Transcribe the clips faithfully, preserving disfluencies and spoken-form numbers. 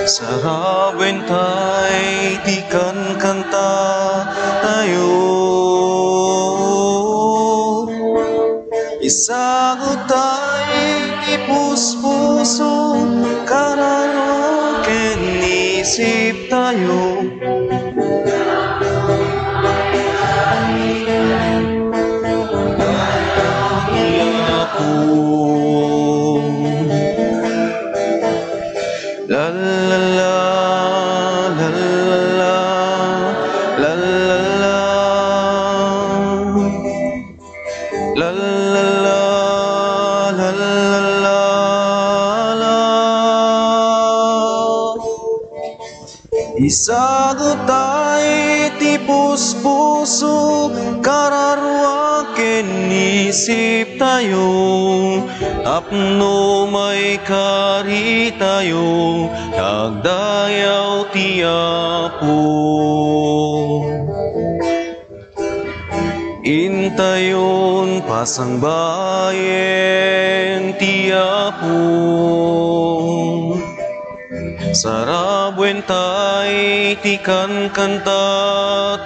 Sarawen tay ti kankanta tayo. Isagut tay ti puspuso, kararo ken isip tayo. La, la, la, la, la, la, la, la, la. La, la, la, la, la, la, la. Isagut tay ti puspuso, kararua ken isip tayo, tapno maikari tayo, nagdayaw ti Apo. Intayon pasangbayen ti Apo. Sarawen tay ti kankanta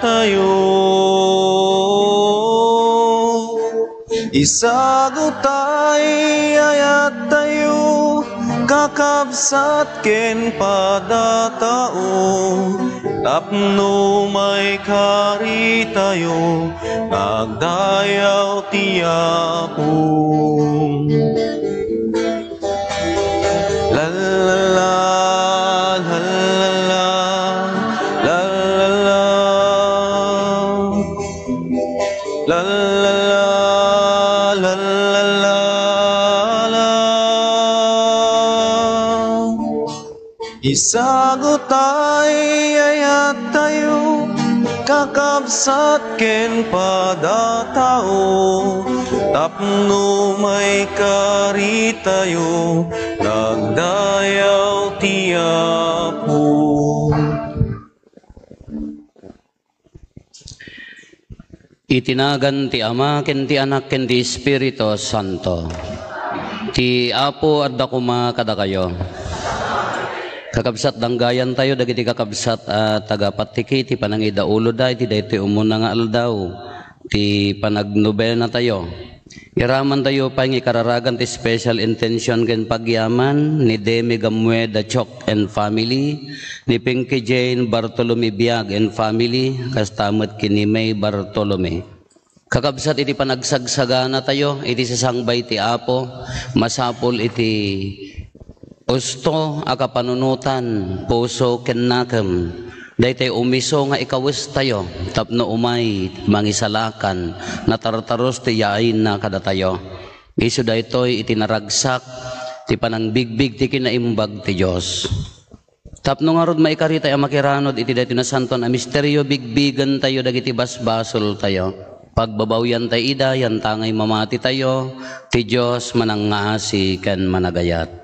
tayo. Isagut tay ayat tayo, kakabsat ken padatao, tapno maikari tayo, nagdayaw ti Apo. La, la, la, la, la, la, la, la, la. La, la, la, la, la, la, la. Isagut tay ayat tayo, kakabsat ken padatao, tapno maikari tayo, nagdayaw ti Apo. Iti nagan ti Ama, ken ti Anak, ken ti Espiritu Santo. Ti Apo adda koma kadakayo. Kakabsat, danggayantayo dagiti kakabsat a tagapatiki ti panangidauloda iti daytoy umuna nga aldaw ti panagnobenatayo. Iramantayo pay nga ikararagan ti special intention ken pagyaman ni Demi Gamueda Chok and family, ni Pinky Jane Bartolome Biag and family, kasta met ken ni May Bartolome. Kakabsat, iti panagsagsaganatayo iti sasangbay ti Apo, masapul iti usto a kapanunotan, puso ken nakem. Daytoy umiso nga ikawestayo tapno umay mangisalakan, natartarus ti yaayna kadatayo. Isu daytoy iti naragsak ti panangbigbig ti kinaimbag ti Dios. Tapno ngarud maikaritay a makiranod iti daytoy nasantoan a misterio, bigbigentayo dagiti basbasoltayo. Pagbabawiantay ida, yantangay mamatitayo, ti Dios manangngaasi ken managayat.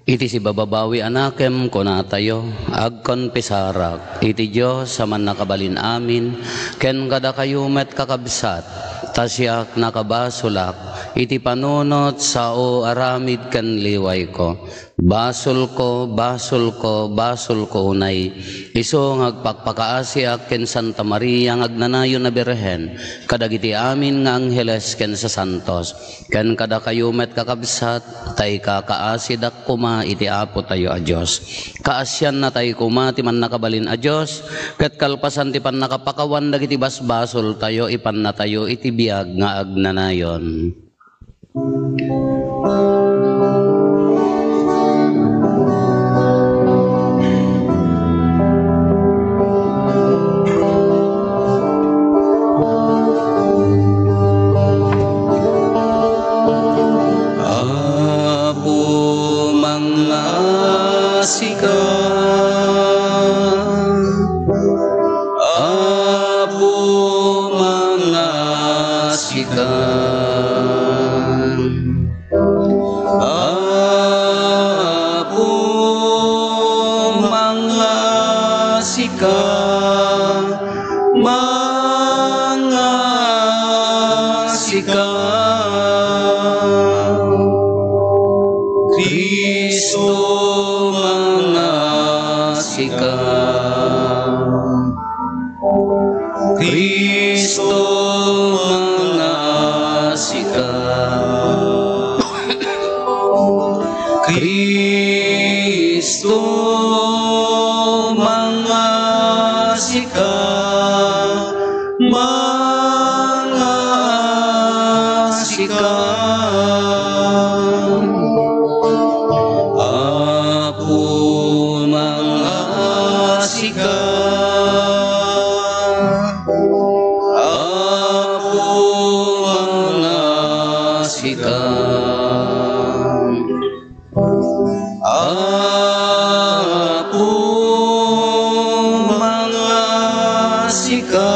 Iti sibababawi a nakem, kunatayo, agkonfesarak iti Dios a Mannakabalin-amin, ken kadakayo met, kakabsat, ta siak nakabasolak iti panunot, sao, aramid ken liwayko. Basolko, basolko, basolko unay. Isu nga agpakpakaasiak ken Santa Maria nga agnanayon a Birhen, kadagiti amin nga angheles ken sasantos, ken kadakayo met, kakabsat, ta ikakaasidak koma iti Apotayo a Dios. Kaasiannatay koma ti Mannakabalin a Dios, ket kalpasan ti pannakapakawan dagiti basbasoltayo, ipannatayo iti biag nga agnanayon. Apo, mangngaasika. Apo, mangngaasika. Apo, mangngaasika. Cristo, mangngasika. Cristo, mangngasika. Mangngasika. Apo, mangngasika. Apo, mangngasika. Apo, mangngasika.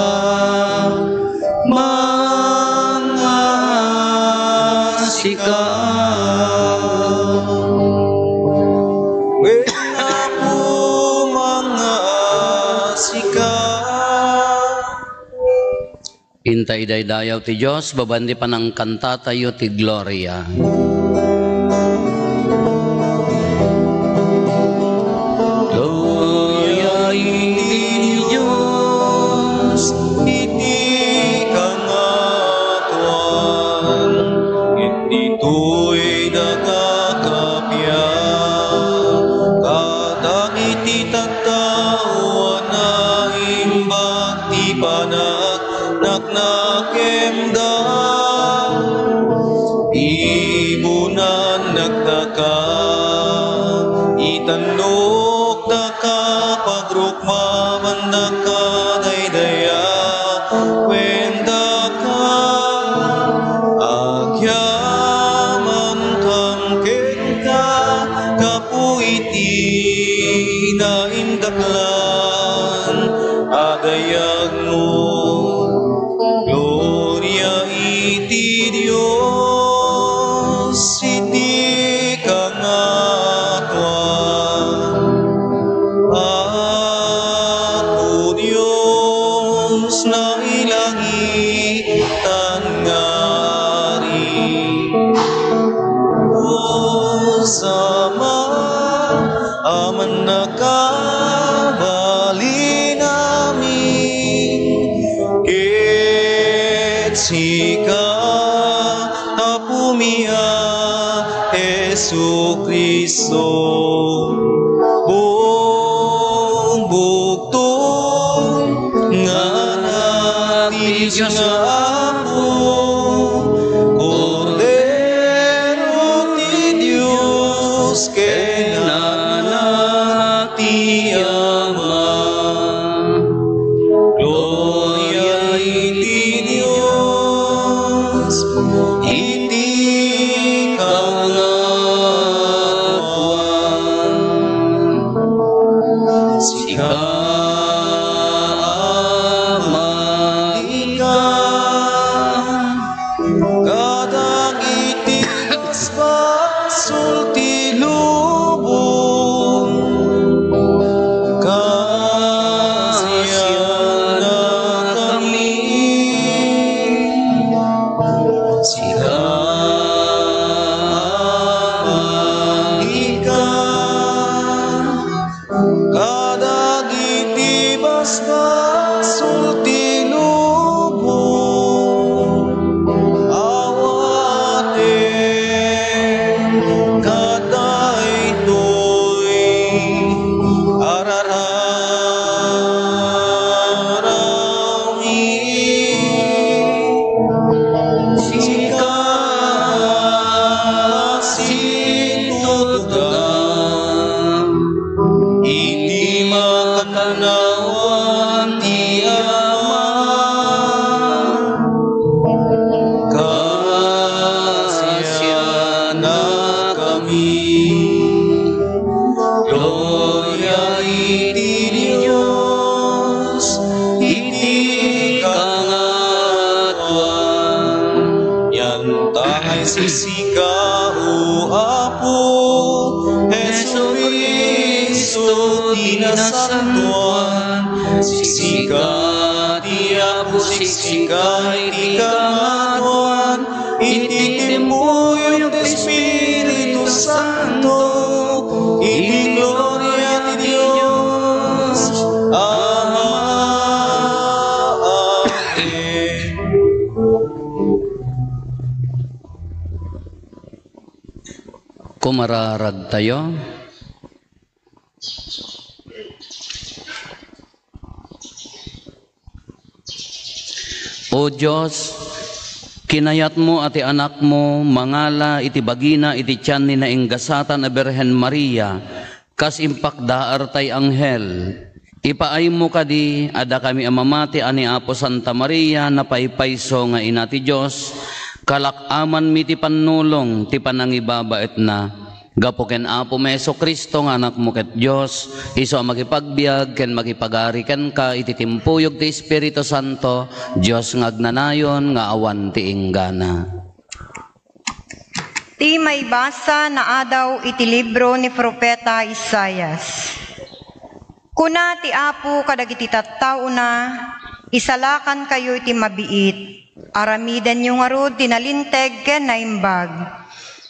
Mangngasika. Wen, Apo, mangngasika. Inta idaydayaw ti Dios, babaen ti panangkantatayo ti Gloria. Gloria iti Dios iti kangatoan, ket ditoy daga kappia, kadagiti tattao a naimbag ti panag- naknakemda. Ibunan nagtaka, itannokdaka, pagrukmamandaka, daydayaw ken daka. Agyamantam kenka, Apo, iti naindaklan a dayagmo. Gloria iti Dios iti kangatoan. Apo Dios, nailangit tan nga Ari. O Ama a mannakabalin amin, ket sika, Apomi a Jesu-Cristo, bugbugtong nga Anak ti Dios nga Apo, Kordero ti Dios ken Anak ti Ama. Gloria iti Dios iti kangatoan. Sika, Ama, ika kadagiti basbasol ti lubong, kasiannakami. Sika, Ama, ika kadagiti basbasol ti lubong, awaten kadaytoy a rararawmi. Sika a situtudan iti makannawan ti Ama, kasiannakami. Gloria iti Dios iti kangatoan. Yantangay sisika, O Apo Jesu-Cristo, ti nasantoan. Sisika ti Apo, sisika iti kangatoan. Iti timpuyog ti Espiritu Santo, iti gloria ti Dios Ama. Umararagtayo. O Dios, kinayatmo a ti Anakmo mangala iti bagina iti tian ni nainggasatan a Birhen Maria, kas impakdaar tay anghel. Ipaaymo kadi a dakami a mamati a ni Apo Santa Maria, napaypayso nga Ina ti Dios, kalak-amanmi ti pannulong ti panangibabaetna. Gapu ken Apomi Jesu-Cristo nga Anakmo ket Dios, isu a makipagbiag ken makipagari kenka iti timpuyog ti Espiritu Santo, Dios nga agnanayon nga awan ti inggana. Ti maibasa naadaw iti libro ni Profeta Isaias. Kuna ti Apo kadagiti tattaona, "Isalakankayo iti mabiit, aramidenyo ngarud ti nalinteg ken naimbag.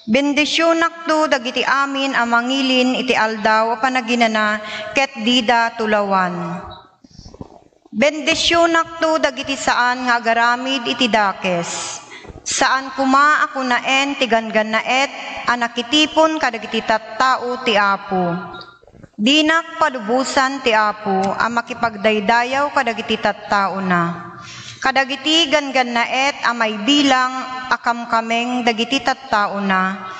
Bendisionakto dagiti amin a mangilin iti aldaw a panaginana ket dida tulawan. Bendisionakto dagiti saan nga agaramid iti dakes. Saan koma a kunaen ti ganggannaet a nakitipon kadagiti tattao ti Apo. Dinak palubosan ti Apo a makipagdaydayaw kadagiti tattaona. Kadagiti ganggannaet a maibilang a kamkameng dagiti tattaona,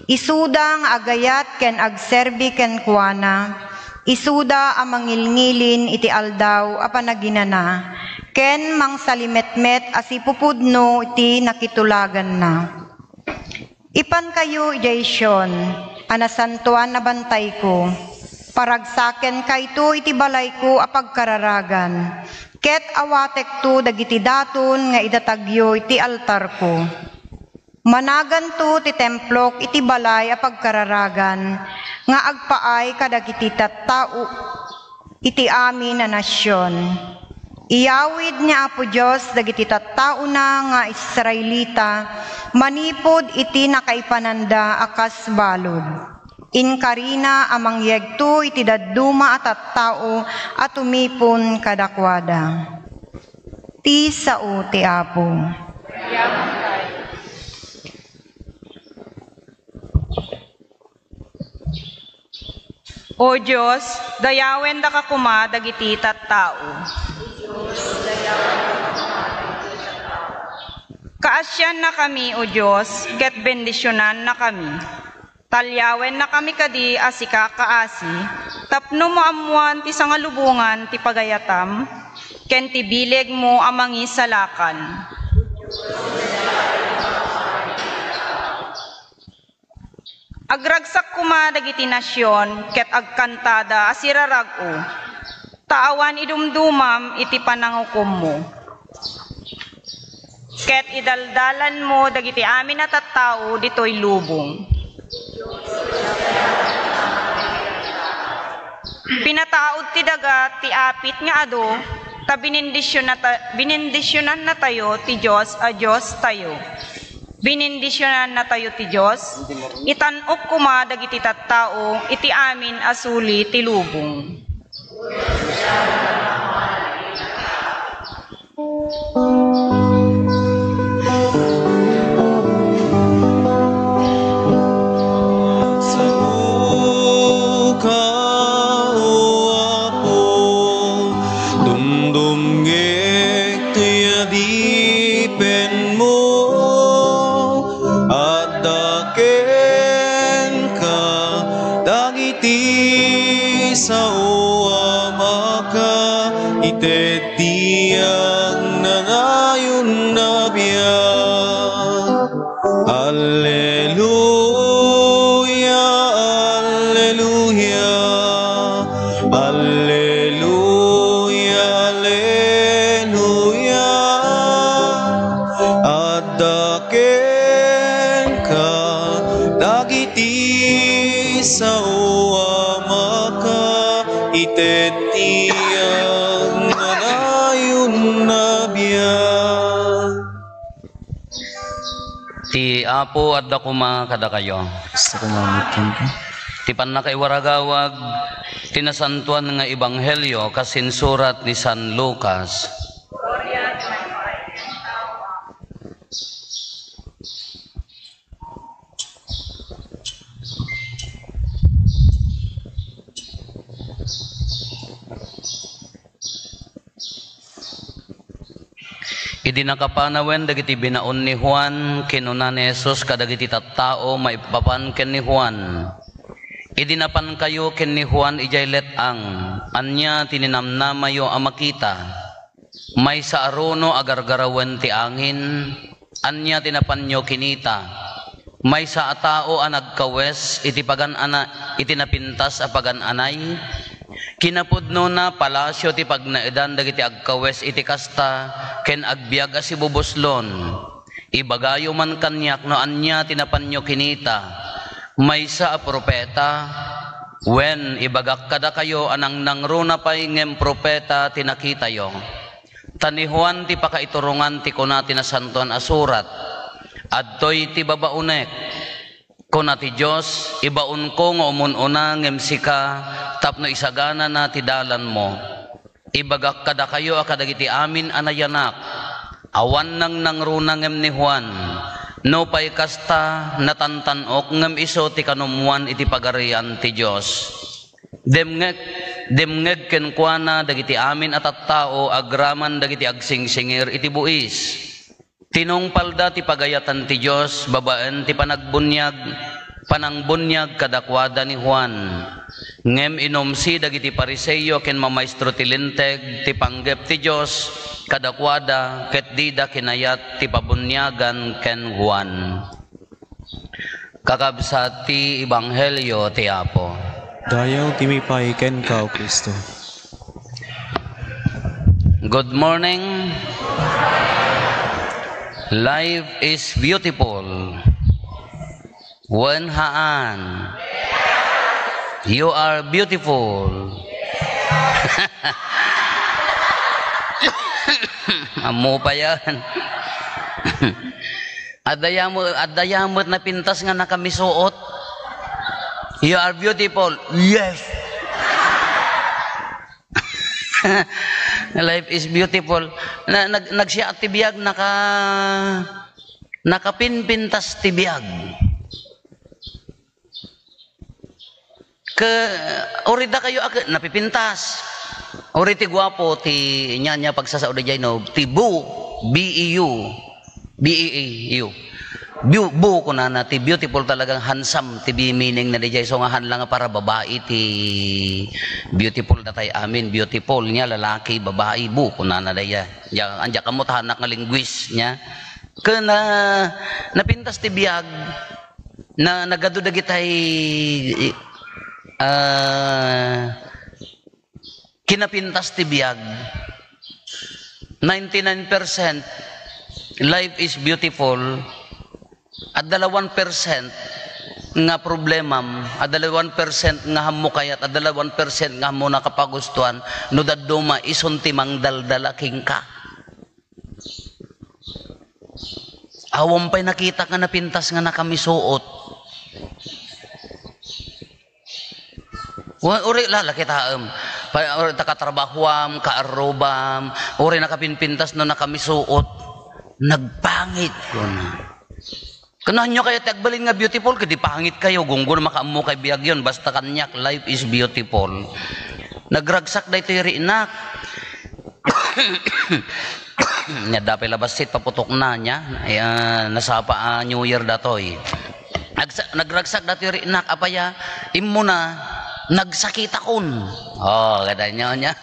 isuda nga agayat ken agserbi kenkuana, isuda a mangilngilin iti aldaw a panaginana, ken mangsalimetmet a sipupudno iti nakitulaganna." Ipankayo idiay Sion a nasantoan a bantayko. Paragsakenkayto iti balayko a pagkararagan, ket awatekto dagiti daton nga idatagyo iti altarko. Managanto ti templok iti balay a pagkararagan nga agpaay kadagiti tattao iti amin a nasion. Iyawid ni Apo Dios dagiti tattaona nga Israelita manipud iti nakaipananda a kas balud. Inkarina a mangyegto iti dadduma a tattao a tumipon kadakuada. Ti sao ti Apo. O Dios, dayawendaka koma dagiti tattao. Kaasiannakami, O Dios, ket bendisionannakami. Talyawennakami kadi a sika kaasi, tapno maammoan ti sangalubongan ti pagayatam, ken ti bilegmo a mangisalakan. Agragsak koma dagiti nasion ket agkantada a sirarag-o, ta awan idumdumam iti panangukommo. Ket idaldalanmo dagiti amin a tattao ditoy lubong. Pinataud ti daga ti apit nga adu, ta binendisionnata-, binendisionannatayo ti Dios a Diostayo. Binendisionannatayo ti Dios, itan-ok koma dagiti tattao iti amin a suli ti lubong. Sangoka, O Apo, dumdumngeg ti adipenmo. Adda kenka dagiti sao a makaiteddi agnanayon a biag. Alleluia, alleluia, alleluia, alleluia. Adda kenka dagiti sao a makaiteddi agnanayon a biag. Ti Apo adda koma kadakayo. Kasta koma met kenka. Ti pannakaiwaragawag ti nasantoan nga ebanghelio kas insurat ni San Lucas. Idi nakapanawen dagiti binaon ni Juan, kinuna ni Jesus kadagiti tattao maipapan ken ni Juan, "Idi napankayo ken ni Juan idiay let-ang, ania ti ninamnamayo a makita? Maysa a runo a gargarawen ti angin? Ania ti napanyo kinita? Maysa a tao a nagkawes iti pagan-ana-, iti napintas a pagan-anay? Kinapudnona, palasio ti pagnaedan dagiti agkawes iti kasta ken agbiag a sibubuslon. Ibagayo man kaniak no ania ti napanyo kinita. Maysa a profeta? Wen, ibagak kadakayo a nangnangruna pay ngem profeta ti nakitayo." Ta ni Juan ti pakaiturongan ti kuna ti Nasantoan a Surat, "Adtoy ti babaonek," kuna ti Dios, "ibaonko nga umun-una ngem sika tapno isaganana ti dalanmo." Ibagak kadakayo a kadagiti amin a nayanak, awan nangnangruna ngem ni Juan. Nupay kasta, natantan-ok ngem isu ti kanummuan iti Pagarian ti Dios. Demngeg, demngeg kenkuana dagiti amin a tattao agraman dagiti agsingsingir iti buis. Tinungpalda ti pagayatan ti Dios babaen ti panagbuniag, panangbuniag kadakuada ni Juan. Ngem inumsi dagiti Fariseo ken mamaestro ti Linteg ti panggep ti Dios kadakuada ket dida kinayat ti pabuniagan ken Juan. Kakabsat ti Ebanghelio ti Apo. Dayaw ti mipay kenka, O Cristo. Good morning. Life is beautiful. Wen haan. You are beautiful. Ammo pa yan. Adda ya met, adda ya met napintas nga nakamisuot. You are beautiful. Yes. Life is beautiful. Na, nag-, nagsiaat ti biag, naka-, nakapinpintas ti biag. Ke, uri dakayo a ke-, napipintas. Uri ti guapo, ti nia, nia pagsasaod diay, no? Ti bu, B E U. B E A U. Bu, bu, kunana, ti beautiful talagang handsome, ti bi-, meaning na diay. So, nga han lang nga para babai, ti beautiful datay amin, beautiful, nia, lalaki, babai, bu, kunana diay. Ania, ania kamo tahanak nga linguist, nia. Ken, ah, napintas ti biag, na, nagadu dagitay, ah, kinapintas ti biag. Ninety-nine percent life is beautiful. Adda la one percent nga problemam, adda la one percent nga hammo kayat, adda la one percent nga hammo nakapagustuan, no dadduma isun ti mangdaldala kenka. Awan pay nakita nga napintas nga nakamisuot. Wa-, uri, lalaki taem. Pa-, uri, ta katrabahuam, kaarrubam, uri nakapinpintas no nakamisuot. Nagpangit, kuna. Kunanyo kaya ti agbalin nga beautiful, kadi pangit kayo, gunggon makaammo kay biag yon, basta kaniak, life is beautiful. Nagragsak daytoy rinak. Nia, adda pay la bassit, paputokna, nia. Ay, ah, nasapa a New Year datoy. Nagsa-, nagragsak datoy rinak, apaya, immuna, nagsakitakon. Oh, kada nyo, nia.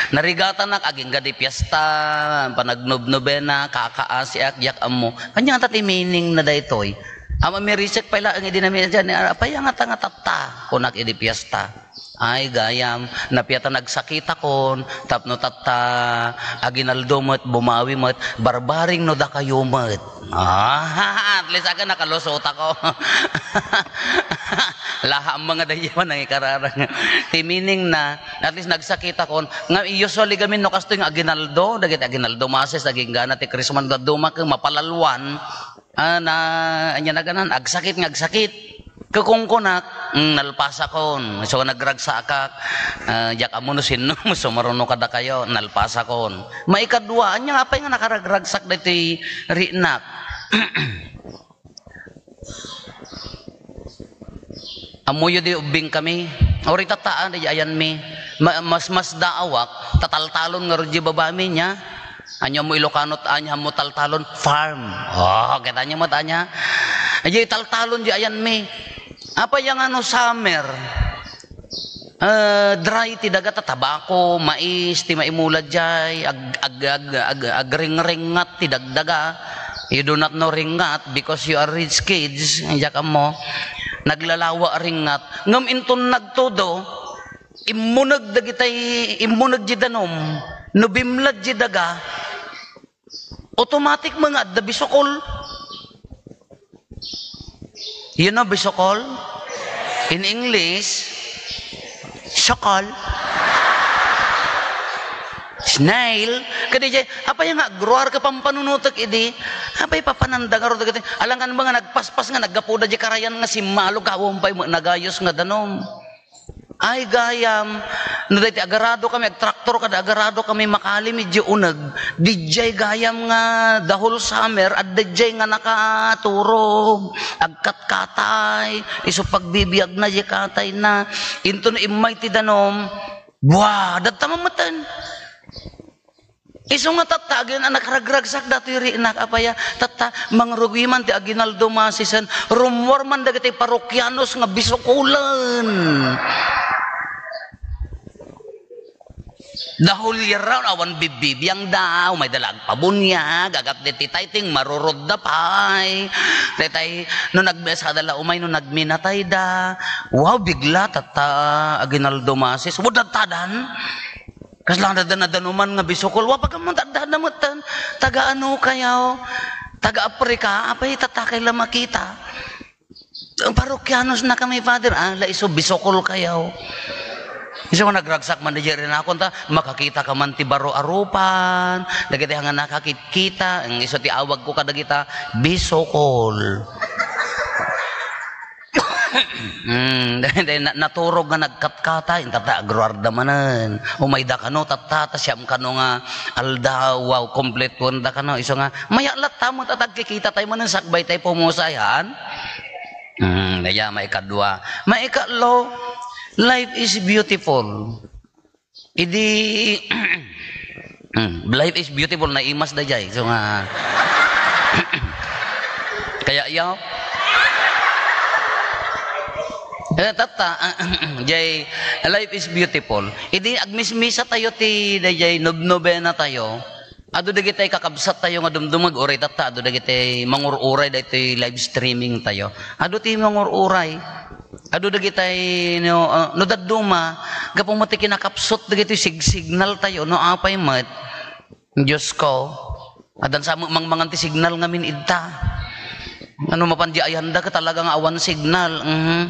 Narigatanak, agingga di fiesta, panagnobnobena, kakaasiak, diak ammo. Ania ta ti meaning na daytoy. Ama, mirisek pay laeng idi nami-, diyan, apaya nga ta nga tatta, kunak idi fiesta. Ay, gayam, napia ta nagsakitakon, tapno tatta, aginaldo met, bumawi met, barbaring no dakayo met. Ah, at least aga nakalusot ako. Laha ang mga dayawan ang ikararang. Ti meaning na, at least nagsakitakon. Nga, usually gamin no kastoy nga aginaldo, dagiti aginaldo mases, aginggana ti Christmas, dadduma ken mapalalwan. Ah, na, ania naganan, agsakit nga agsakit. Kukungkunak, mm, nalpasakon. So, nagragsakak, ah, diak ammo no sinno, sumaruno kadakayo, nalpasakon. Maikadua, ania nga apay nga nakaragragsak daytoy rinak? Ammoyo di ubbing kami. Uri tatta, ah, di ayanmi. Ma-, mas, mas daawak, tataltalon nga rudyo babami nia. Ania mo Ilocano, ania mo taltalon? Farm. Oh, kita niyo met ania. Ay, taltalon di ayan mi. Apay nga no summer? Eh, dry ti daga ta tabako, mais, ti maimula jay, ag-, ag-, ag-, ag-, agringringat ti dagdaga. You do not know ringat because you are rich kids, diak ammo. Naglalawa ringat. Ngem inton nagtudo, immuneg dagitay, immuneg di danum, no bimlad di daga, automatic nga adda bisukol. You know bisukol? In English, sukol. Snail. Kadi jay, apay nga agruar ka pampanunutek idi? Apay papananda nga ro dagiti? Alangan ba nga nagpaspas nga naggapuda di karayan nga simmalog, kawon pay nagayos nga danum. Ay, gayam, no daytoy agarado kami, agtraktor kada agarado kami, makalim idiay uneg, didiay gayam nga the whole summer, adda diay nga nakaturog, agkatkatay, isu pagbibiagna diay katayna, inton immay ti danum, bua, dadta mameten. Isu nga tatta, agin-, a nagragragsak datoy rinak, apay a, tatta, mangrugi man ti aginaldo masisen, rummuar man dagiti parokianos nga bisukolen. The whole year round, awan bibbibiangda, umayda la agpabuniag, agapdit ti tithing, marurotda pay. Daytay, no nagmesada la umay, no nagminatayda. Wow, bigla, tatta, aginaldo masis. Wow, dadtadan. Kasla nadana-danuman nga bisukol, wa pa ka man adda-adda metten. Taga ano kayaw? Taga Africa, apay tatta kay la makita. Ang parokianos na kami, Father. Ah, la isu, bisukol kayaw. Isu nga nagragsak man di rinakon ta, makakita ka man ti baro a rupan, dagiti nga nakakitkita, ang isu ti awag ko kadagita, bisukol. Hmm, dahil, dahil na-, naturog nga nagkatkata, inta ta agruarda manen. Umayda kano, tatta, ta siyam kano nga aldaw, wow, kompletuan da kano. Isu nga, mayat latta met a tagkikita tayo manen, sakbay tayo pumusay, han? Hmm, kaya maikadua. Maikatlo, life is beautiful. Idi, hmm, life is beautiful, naimas da jay. So nga, kaya yaw. Eh, tatta, jay, life is beautiful. Idi agmismisa tayo ti, dayjay, nob-, nobena tayo. Adu dagiti kakabsat tayo nga dumdumag, uray tatta, adu dagiti mangur-uray daytoy live streaming tayo. Adu ti mangur-uray. Adu dagitay no, ah, no dadduma, gapu met ti kinakapsut dagiti sig-, signal tayo, no apay met. Diyos ko, addan sa mangmangan ti signal ngamin idta. Ano mapan di ayanda ka talaga nga awan signal. Mhm.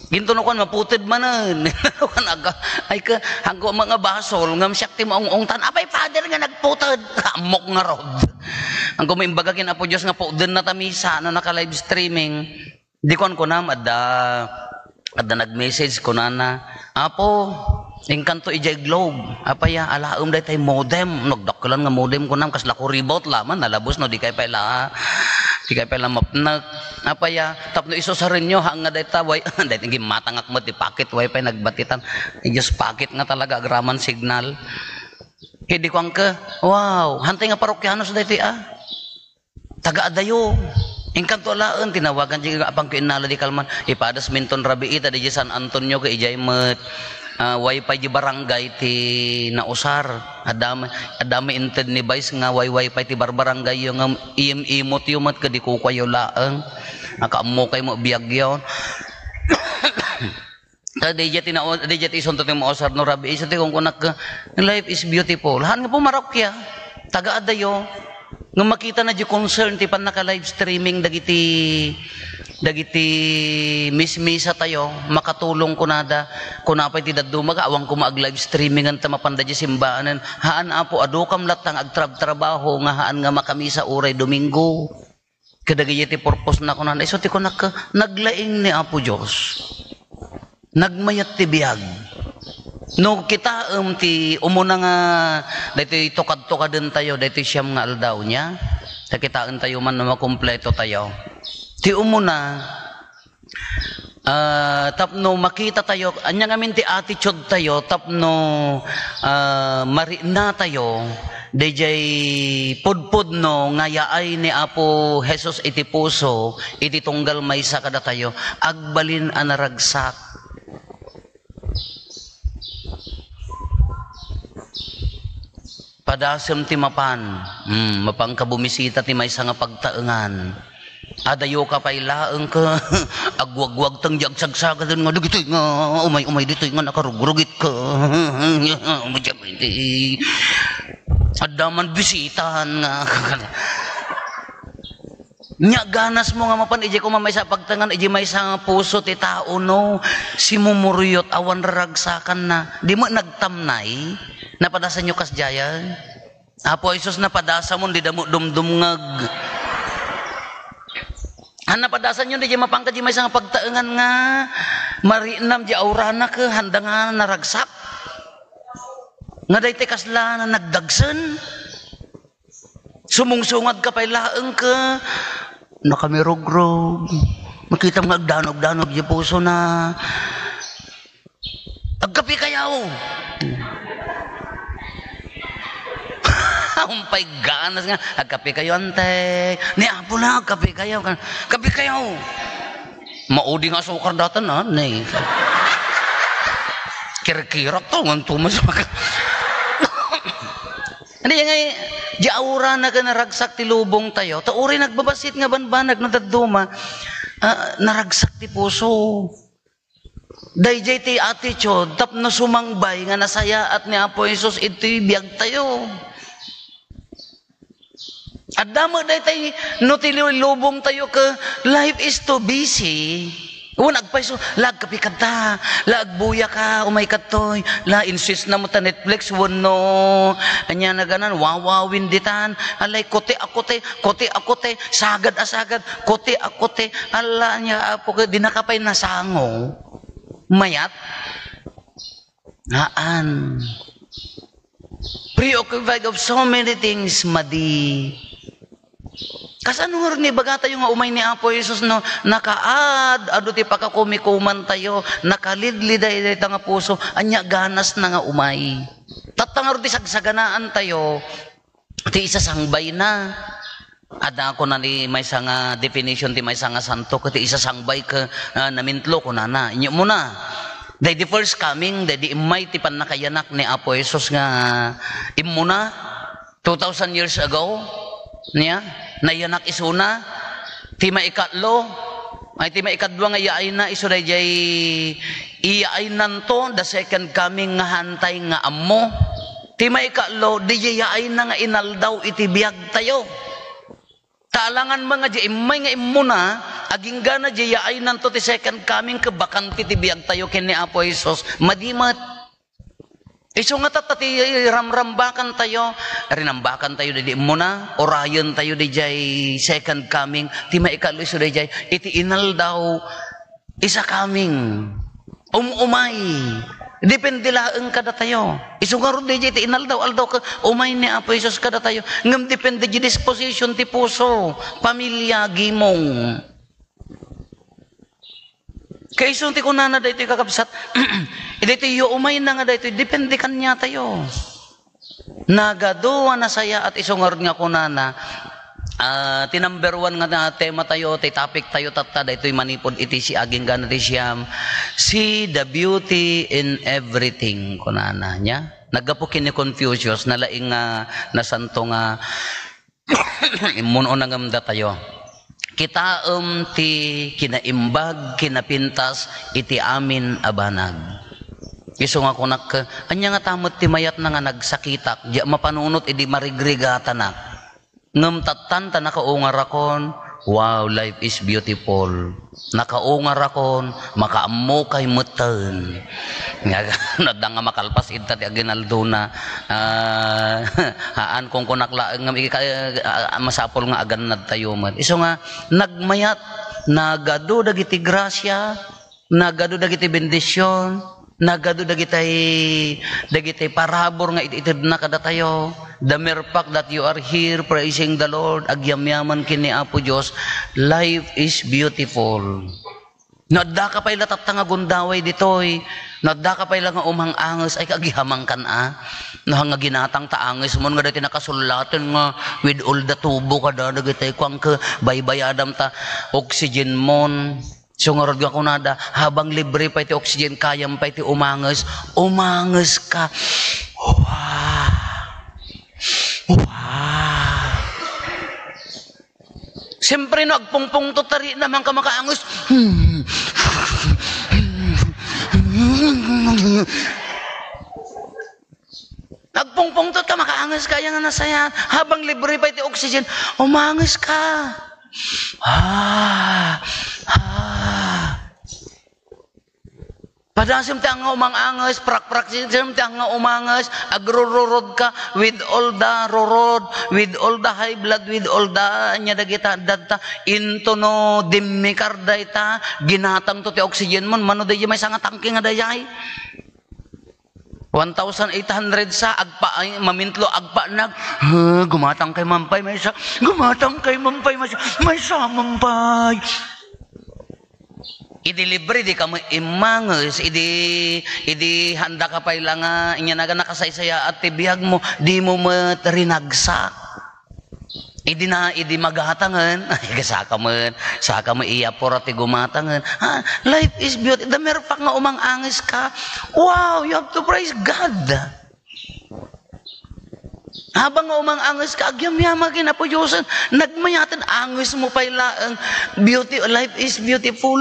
Ginto no kuan, maputed manen. Kuan aga, ay ka, hangko mga basol, ngam siak ti maung-ungtan. Apay, Father, nga nagputed. Ammok nga rod. Hangko maimbag ken Apo Dios nga puden na ta misa, no naka-live streaming. Di kuan kunam, adda, adda nag-message kunana, "Apo, inkanto idiay Globe. Apay a, alaem daytay modem." Nagdakkelan nga modem kunam, kasla kuribot laman, nalabos no, di kay pay la, di kay pay la mapnek. Apay a, tapno isusarenyo, ha, nga dayta, way, dayta, gimmatangak met ti packet, way pay nagbatitan. Just packet nga talaga, agraman signal. Kaya di kuan ka, wow, hantay nga parokianos daytoy, ah. Taga adayo. Inkanto alaen, tinawagan di apang ko innala di kalman. Ipadas minton rabii ta di San Antonio ka ijay met, ah, wifi di barangay ti nausar. Adami, adami inted ni Vice nga way wifi ti barbarangay yo nga im-, imot yo met kadi kukuayo laeng. Nakaammo kay mo biag yon. Ta dayjay ti nao-, dayjay ti isunto ti mausar no rabii, isu ti kunkunak, "Life is beautiful." Haan nga pumarokya, taga adayo, nga makita na di concern ti pannaka-live streaming dagiti, dagiti mismisa tayo, makatulong kunada, kuna pay ti dadduma, awan kuma ag-live streaming anta mapanda di simbaanen. Haan, Apo, adu kam latta nga agtrab-trabaho nga haan nga makamisa uray Domingo. Kadagiti purpose na kunana, isu ti kunak, naglaing ni Apo Dios. Nagmayat ti biag. No kitaem ti umuna nga daytoy tukad-tukaden tayo, daytoy siam nga aldaw niya, ta kitaen tayo man no makumpleto tayo. Ti umuna, ah, tapno makita tayo, anya ngamin ti attitude tayo, tapno, ah, marikna tayo, Dayjay pudpudno nga yaay ni Apo Jesus iti puso, iti tunggal maysa kadatayo, agbalin a naragsak. Padasem ti mapan. Hmm, mapanka bumisita ti maysa nga pagtaengan. Adayoka pay laeng ket agwagwagteng diay agsagsagadon nga, "Dagitoy nga umay-umay ditoy nga nakarugrugit ka." Adda man bisitahan nga. Nya, ganasmo nga mapan idiay koma maysa a pagtaengan, idiay maysa nga puso ti tao, no? Simumuruyot, awan raragsakanna. Di met nagtamnay? Napadasanyo kasdiayen? Apo Jesus, napadasamon, dida met dumdumngeg. A, napadasanyo, idiay mapanka idiay maysa nga pagtaengan nga marinam diay aurana ket handa nga naragsak? Nga daytoy kasla nga nagdagsen? Sumungsungadka pay laeng ket nakamirugrog. Makitam nga agdanogdanog diay pusona. "Agkapikayo." Umpay ganas nga, "Agkapikayo, antek." Ni Apo la, "Agkapikayo." Kan, "Kapikayo." Maudi nga asukar datan, a, ne. Kirkirak to, ngan tumas maka. Ano yan nga, di aura na ka naragsak ti lubong tayo. Ta uray nagbabassit nga banbanag no dadduma, a, naragsak ti puso. Dayjay ti attitude, tapno sumangbay nga nasayaat ni Apo Jesus iti biag tayo. Adda met daytay no ti lubong tayo ke, life is too busy. Wen agpayso, la agkape kanta, la agbuya ka, umay kadtoy, la insist na mo ta Netflix, wenno, ania naganan, wawawin ditan, alay, kote a kote, kote a kote, sagad a sagad, kote a kote, ala, ania, Apo, ke, di na ka pay nasango. Mayat? Haan. Preoccupied of so many things, madi. Kasano nga rin ibaga tayo nga umay ni Apo Jesus, no? Nakaad, adu ti pakakumikuman tayo, nakalidlid dayta nga puso, anya ganas na nga umay. Tatta nga rin ti sagsaganaan tayo, ti isasangbayna. Adda kunana ti maysa nga definition ti maysa nga santo, ket ti isasangbay ke, ah, namintlo, kunana. Inyo muna. Daydi first coming, daydi immay ti pannakayanak ni Apo Jesus nga immuna, two thousand years ago, niya, nayanak isuna. Ti maikatlo, ay, ti maikadua nga yaayna, isu dayjay iyaaynanto, the second coming nga hantay nga ammo. Ti maikatlo, dayjay yaayna nga inaldaw iti biag tayo. Ta alangan man nga di immay nga immuna, aginggana di yaaynanto ti second coming, ke bakante ti biag tayo ken ni Apo Jesus. Madi met. Isu nga tatta ti ramrambakan tayo, rinambakan tayo di immuna, orayen tayo di jay second coming, ti maikatlo isu di jay, iti inaldaw, isa coming. Um-, umay. Depende laeng kadatayo. Isu ngarud, di jay ti inaldaw-aldaw ke, umay ni Apo Jesus kadatayo. Ngem depende di disposition ti puso, pamilya, gimong. Kaisu ti kunana daytoy, kakabsat, daytoy yo umayna nga daytoy, depende kaniatayo. Nagadu a nasayaat isu ngarud nga kunana, ah, ti number one nga tema tayo, ti topic tayo tatta, daytoy manipud iti si aging gana ti siyam, "See the beauty in everything," kunana niya. Naggapu ken ni Confucius, nalaing nga nasanto nga immun-una ngem datayo. Kitaem ti kinaimbag, kinapintas iti amin a banag. Isu nga kunak, ania ngata met ti mayatna nga nagsakitak, di mapanunot idi marigrigatanak. Ngem tattan ta nakaungarakon, wow, life is beautiful. Nakaungarakon, makaammokay metten. Nga, no adda nga makalpas ita ti aginaldona. Ah, haan, kunkunak laeng nga ika-, ah, masapul nga agannad tayo met. Isu nga, nagmayat, nagadu dagiti grasia, nagadu dagiti bendision, nagadu dagitay, dagitay parabur nga it-itedna kadatayo. The mere fact that you are here praising the Lord, agyamyaman ken ni Apo Dios, life is beautiful. No adda ka pay la tatta nga gundaway ditoy, no adda ka pay la nga umang-anges, ay, agihamangkan a. No, nga ginatang ta angesmon nga daytoy nakasullaten nga with all the tubo kada dagitoy kuan ket baybayadam ta oxygenmon. So, ngarud nga kunada, habang libre pay ti oxygen, kayam pay ti umanges, umanges ka. Wow! Wow! Siyempre, no, agpungpungtot ta riinna, mangka makaanges. Agpungpungtot ka, makaanges ka, aya nga nasayaat. Habang libre pay ti oxygen, umanges ka. Ah, ah. Padasem ti anga umanganges, prakpraksem ti anga umanges, agrururod ka with all the rurod, with all the high blood, with all the ania dagita, adda ta, into no dimmikar dayta, ginatangto ti oxygenmon, mano daydi maysa nga tangke nga dayay. One thousand eight hundred sa agpa-, ay, mamintlo, agpanag. Ah, gumatang kay mampay, maysa. Gumatang kay mampay, maysa. Maysa, mampay. Idi libre, di ka met immanges. Idi, idi handa ka pay la nga, inya naga nakasaysayaat ti biagmo, dimo met rinagsak. Idi na, idi magatangen, ay, saka met, saka met iyapura ti gumatangen. Ah, life is beautiful. The mere fact nga umanganges ka, wow, you have to praise God. Habang nga umanganges ka, agyamyama ken Apo Diosen, nagmayaten, angesmo pay laeng. Beauty, life is beautiful.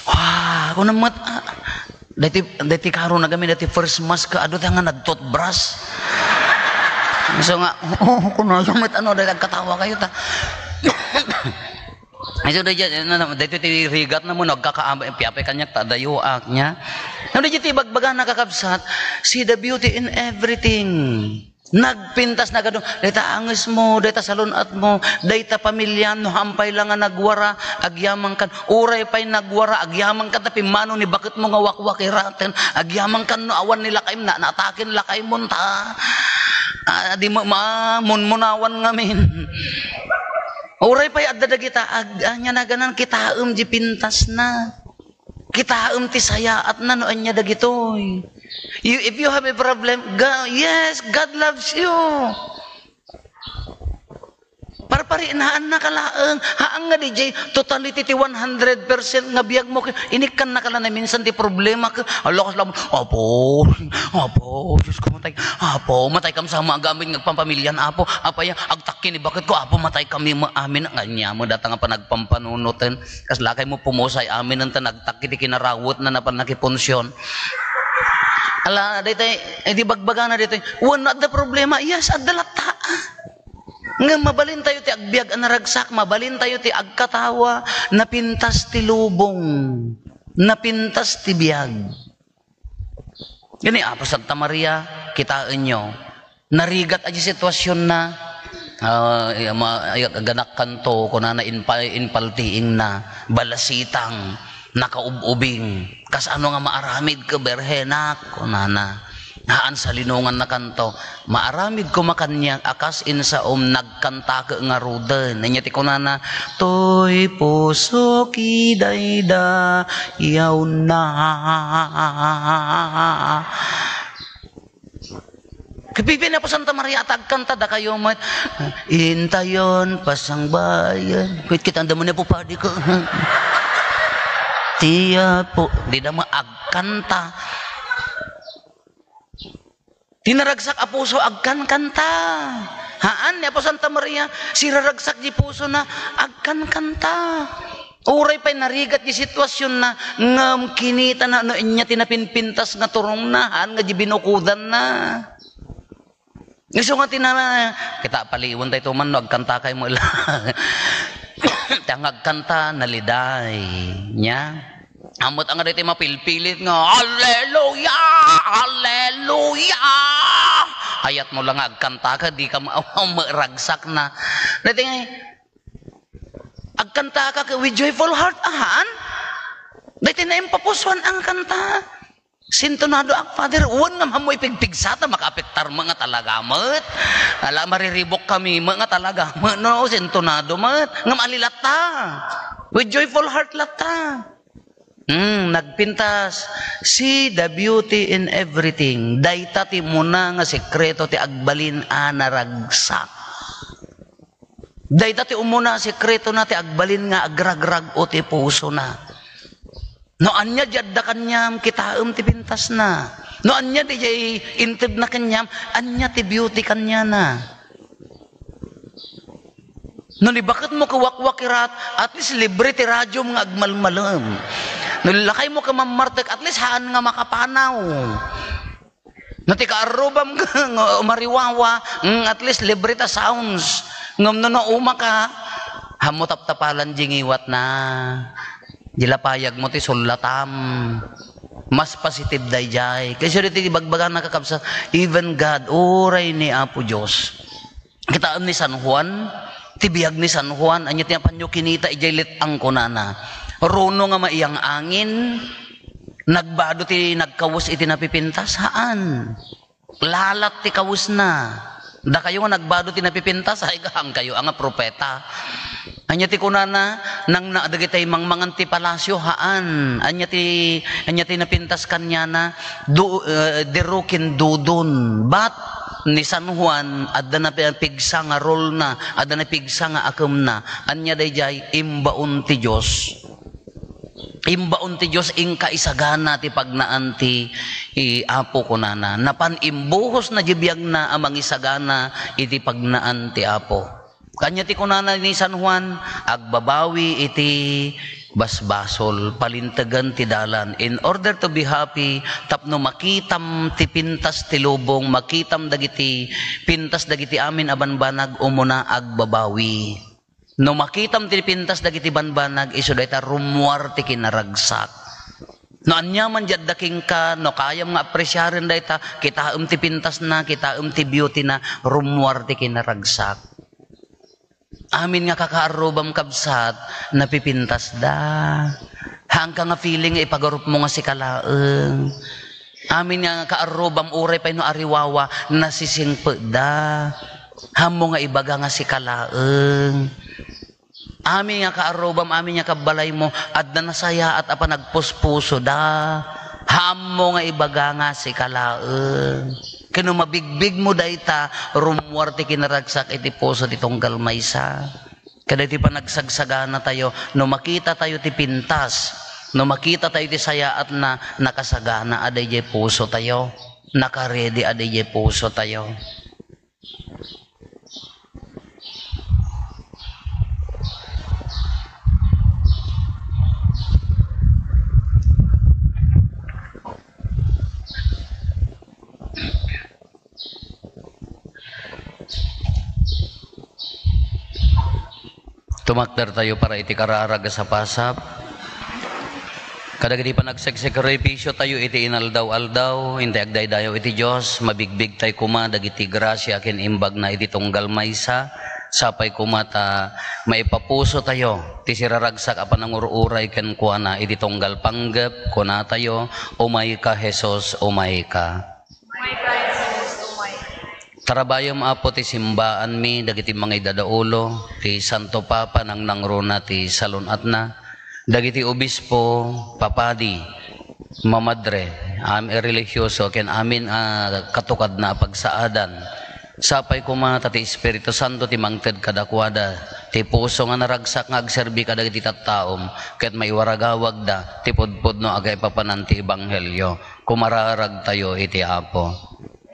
Ah, kunam met, ah, daytoy, daytoy karo na gamin, daytoy first mask ka, adu ta nga nag-toothbrush. So nga, oo, kuno, yung met, ano, dahil nagkatawa kayo, ta. Ay, so, daytoy, ano, daytoy ti rigat na mo, nagkakaabay, piyapay kaniak, ta, dayo, ak, niya. Ano, daytoy ti bagbaga, nakakabsat, see the beauty in everything. Nagpintas na gadu, dayta angesmo, dayta salun-atmo, dayta pamiliam, no hampay la nga nagwara, agyamankan, uray pay nagwara, agyamankan ta pimmano ni baketmo nga wakwakiraten, agyamankan no awan ni lakaim, na, natakin lakaimon ta, ah, di ma-, ma-, munmunawan ngamin. Uray pay adda dagita, ag-, anya naganan, kitaem di pintasna. Kitaem ti sayaatna no ania dagitoy. You, if you have a problem, Ga-, yes, God loves you. Parparinaanna ka laeng. Haan nga D J, totality ti one hundred percent nga biagmo. Inikkanna ka la na minsan ti problema ka. Ala, kas lam-, Apo, Apo, Diyos ko, matay. Apo, matay kam sa mga gamit nga pampamilyan, Apo. Apaya, agtakki ni bakit ko, Apo, matay kami, ma-, amin, nga niya mo, data nga panagpampanunoten. Kasla kay mo pumusay amin anta nagtakki ti kinarawetna napan nakipunsion. Ala, daytay, eh, di bagbagana daytay, "Wen, adda problema." Yes, adda latta. Ngem mabalin tayo ti agbiag a naragsak, mabalin tayo ti agkatawa, napintas ti lubong, napintas ti biag. Gani, Apo Santa Maria, kitaenyo, narigat a di sitwasionna. Ah, ma-, ay, ganakkanto, kunana, inpa-, inpaltiingna, balasitang, nakaub-ubing. Kasano nga maaramid ka, Berhenak? Kunana. Haan, salinongannakanto. Maaramid koma kaniak a kas insaom, nagkantaka ngaruden. Ania ti kunana, "Toy puso ki daydayawna." Kapipian ni Apo Santa Maria, ta agkanta dakayo met. Intayon, pasangbayan. Kuit kita, anda mo ni Apo Padi ko. Ti Apo, di da mo agkanta. Ti naragsak a puso, agkankanta. Haan, ni Apo Santa Maria, siraragsak di pusona, agkankanta. Uray pay narigat di sitwasionna, ngem kinitana no ania ti napinpintas nga turongna, haan nga di binukodanna. Isu nga ti na-, kita, paliwen tayo tuman, no, agkanta kay mo ila. Ti nga agkanta, naliday. Nia? Ammot nga daytoy mapilpilit nga, "Hallelujah! Hallelujah!" Ayat mo lang nga agkanta ka, di ka ma-, maragsak na. Daytoy nga, agkanta ka ka with joyful heart, ahan? Daytoy naimpapusuan ang kanta. Sintonado ak, Father, wen ngem ammo ipigpigsa ta makaapektar mo nga talaga met. Ala, mariribok kami mo nga talaga met, no, sintonado met. Ngem ali latta. With joyful heart latta. Mm, nagpintas. See the beauty in everything. Dayta ti umuna nga sekreto ti agbalin a naragsak. Dayta ti umuna a sekretona ti agbalin nga agragrag-o ti pusona. No ania di adda kaniam, kitaem ti pintasna. No ania di jay intedna kaniam, ania ti beauty kaniana. No nibaketmo ket wakwakirat, at least libre ti radiom nga agmalmalem. No lakaymo ket mammartek, at least haan nga makapanaw. No ti kaarrubam nga umariwawa, mm, at least libre ta sounds. Ngem no naumaka, hammo taptapalan di ngiwatna. Di lapayagmo ti sullatam. Mas positive dayjay. Kaysa ditoy ibagbagana, kakabsat, even God, uray ni Apo Dios. Kitaem ni San Juan, ti biag ni San Juan, ania ti napanyo kinita idiay let-ang, kunana. Runo nga maiyang angin, nagbado ti nagkawes iti napipintas? Haan. Lalat ti kawesna. Dakayo nga nagbado ti napipintas, ay, gaankayo a nga propeta. Ania ti kunana, nangna dagiti mangmangan ti palasio? Haan. Ania ti, ania ti napintas kaniana? Du-, eh, dirukin dudon. But ni San Juan, adda napigsa nga role na, adda napigsa nga akemna. Ania dayjay? Imbaon ti Dios. Imbaon ti Dios, inka isagana ti pagnaan ti, i, Apo, kunana. Napan imbuhosna di biagna a mangisagana iti pagnaan ti Apo. Ania ti kunana ni San Juan? Agbabawi iti basbasol, palintegen ti dalan. In order to be happy, tapno makitam ti pintas ti lubong, makitam dagiti pintas dagiti amin a banbanag, umuna agbabawi. No makitam ti pintas dagiti banbanag, isu dayta rummuar ti kinaragsak. No aniaman di adda kenka, no kayam nga apresiaren dayta, kitaem ti pintasna, kitaem ti beauty na, rummuar ti kinaragsak. Amin nga kakaarrubam, kabsat, napipintasda. Haanka nga feeling nga ipagarupmo nga sika laeng. Amin nga kaarrubam, uray pay no ariwawa, nasisingpetda. Hammo nga ibaga nga sika laeng. Amin nga kaarrubam, amin nga kabbalaymo, adda nasayaat a panagpuspusoda. Hammo nga ibaga nga sika laeng. Ken no mabigbigmo dayta, rummuar ti kinaragsak iti puso ti tunggal maysa. Kadagiti panagsagsaganatayo, no makitatayo ti pintas, no makitatayo ti sayaatna, nakasagana a daydiay pusotayo, nakaredi a daydiay pusotayo. Tumakdertayo para iti kararag a sapasap. Kadagiti panagsagsakrifisyotayo iti inaldaw-aldaw, intay agdaydayaw iti Dios, mabigbigtay koma dagiti grasia ken imbagna iti tunggal maysa, sapay koma ta maipapusotayo ti siraragsak a panangur-uray kenkuana iti tunggal panggep, kunatayo, "Umayka, Jesus, umayka." Umayka, Jesus, umayka. Tarabayem, Apo, ti simbaanmi, dagiti mangidadaulo, ti Santo Papa, nangnangruna ti salun-atna, dagiti obispo, papadi, mamadre, am-, religioso, ken amin a katukadna a pagsaadan. Sapay koma ta ti Espiritu Santo ti mangted kadakuada, ti puso nga naragsak nga agserbi kadagiti tattaom, ket maiwaragawagda ti pudpudno a kaipapanan ti ebanghelio. Kumararagtayo iti Apo.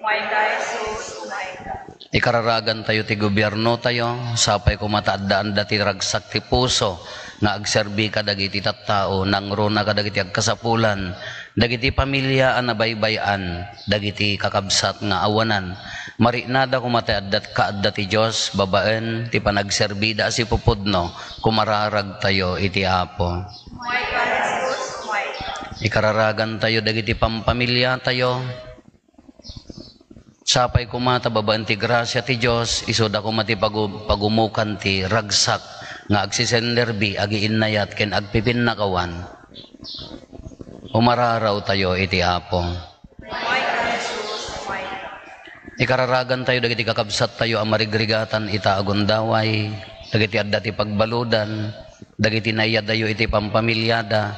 Umayka, Jesus, umayka. Ikararagantayo ti gobiernotayo, sapay koma ta addaanda ti ragsak ti puso nga agserbi kadagiti tattao, nangruna kadagiti agkasapulan, dagiti pamilia a nabaybay-an, dagiti kakabsat nga awanan. Mariknada koma ti adda, kaadda ti Dios babaen ti panagserbida a sipupudno, kumararagtayo iti Apo. Umayka, Jesus, umayka. Ikararagantayo dagiti pampamiliatayo. Sapay koma ta babaen ti grasia ti Dios, isuda koma ti pagu-, pagumukan ti ragsak nga agsisenderbi, agiinnayat, ken agpipinnakawan. Umararawtayo iti Apo. Ikararagantayo dagiti kakabsattayo a marigrigatan ita a gundaway, dagiti adda ti pagbaludan, dagiti naiyadayo iti pampamiliada,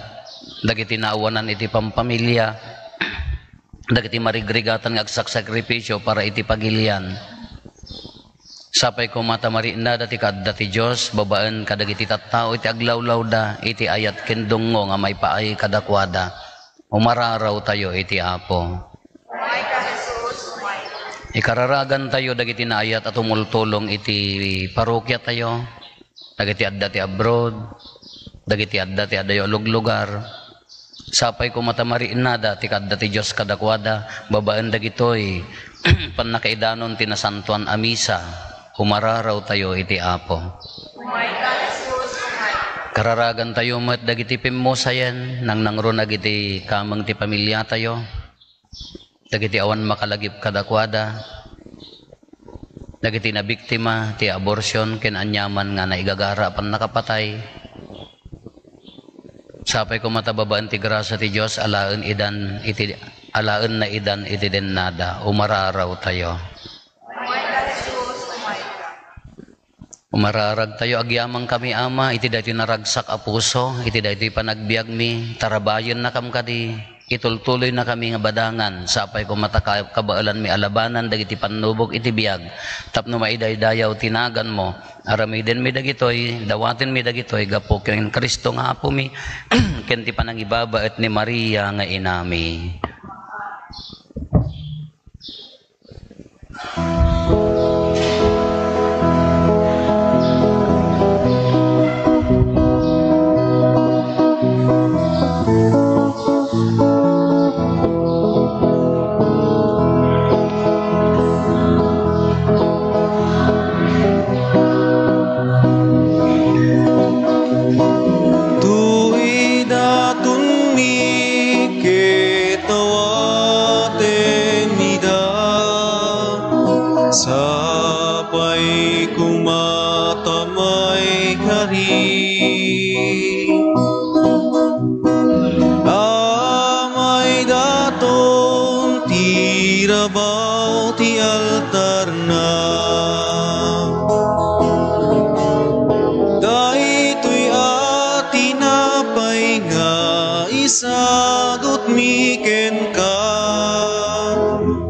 dagiti naawanan iti pampamilia, dagiti marigrigatan nga agsaksakripisio para iti pagilian. Sapay koma ta mariknada ti kaadda ti Dios babaen kadagiti tattao iti aglawlawda iti ayat ken dungngo nga maipaay kadakuada. Umararawtayo iti Apo. Ikararagantayo dagiti naayat a tumultulong iti parokiatayo, dagiti adda ti abroad, dagiti adda ti adayo a luglugar. Sapay koma ta mariknada ti kaadda ti Dios kadakuada babaen dagitoy pannakaidanon ti Nasantoan a Misa. Umararawtayo iti Apo. Kararagantayo met dagiti pimmusayen, nangnangruna dagiti kameng ti pamiliatayo, dagiti awan makalagip kadakuada, dagiti nabiktima ti abortion ken aniaman nga naigagara a pannakapatay. Sapay koma ta babaen ti grasya ti Dios, alaen idan iti, alaenna idan iti dennada. Umararawtayo. Umararagtayo, agyamankami, Ama, iti daytoy naragsak a puso, iti daytoy panagbiagmi, tarabbayennakam kadi, itultuloynakami nga badangan, sapay koma ta ka-, kabaelanmi a labanan dagiti pannubok iti biag, tapno maidaydayaw ti naganmo. Aramidenmi dagitoy, dawatenmi dagitoy, gapu ken Cristo nga Apomi, ken ti panangibabaet ni Maria nga inami. Toy datonmi ket awatenmi da, sapay koma ta maikari. Amay daton ti rabaw ti altarna. Daytoy a tinapay nga isadutmi kenka,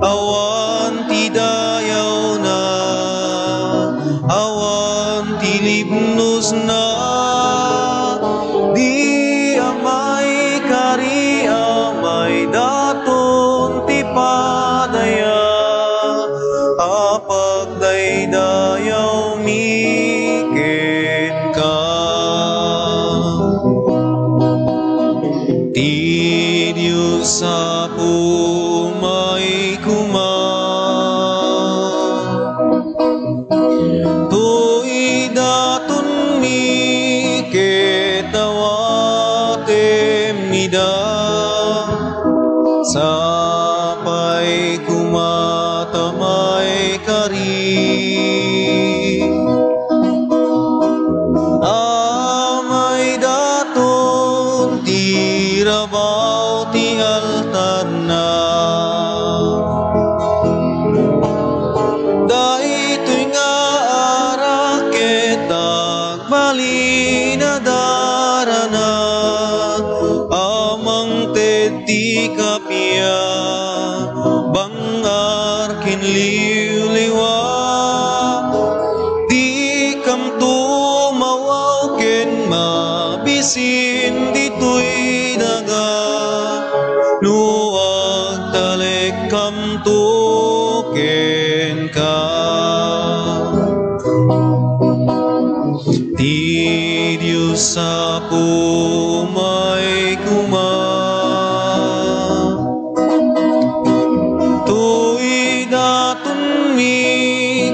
awan ti dayawna, awan ti libnosna, di a maikari, amay daton ti padaya a pagdaydayawmi kenka. Ti Dios Apo may koma. Toy datonmi ket awatenmi da, sapay koma ta maikari. Amay daton ti rabaw ti altarna. Daytoy nga arak ket agbalin a darana, a mangted ti kappia, bangar ken liwliwa. Dikamto mawaw ken mabisin ditoy daga, no agtalekkamto kenka. Ti Dios Apo may koma. Toy datonmi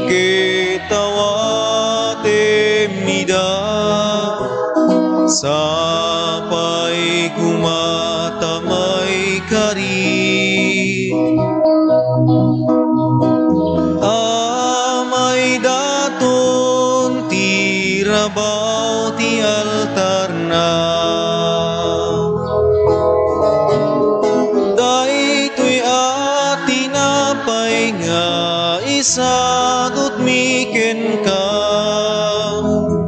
ket awatenmi da, sapay koma ta maikari. Amay daton ti rabaw ti altarna. Daytoy a tinapay nga isadutmi kenka,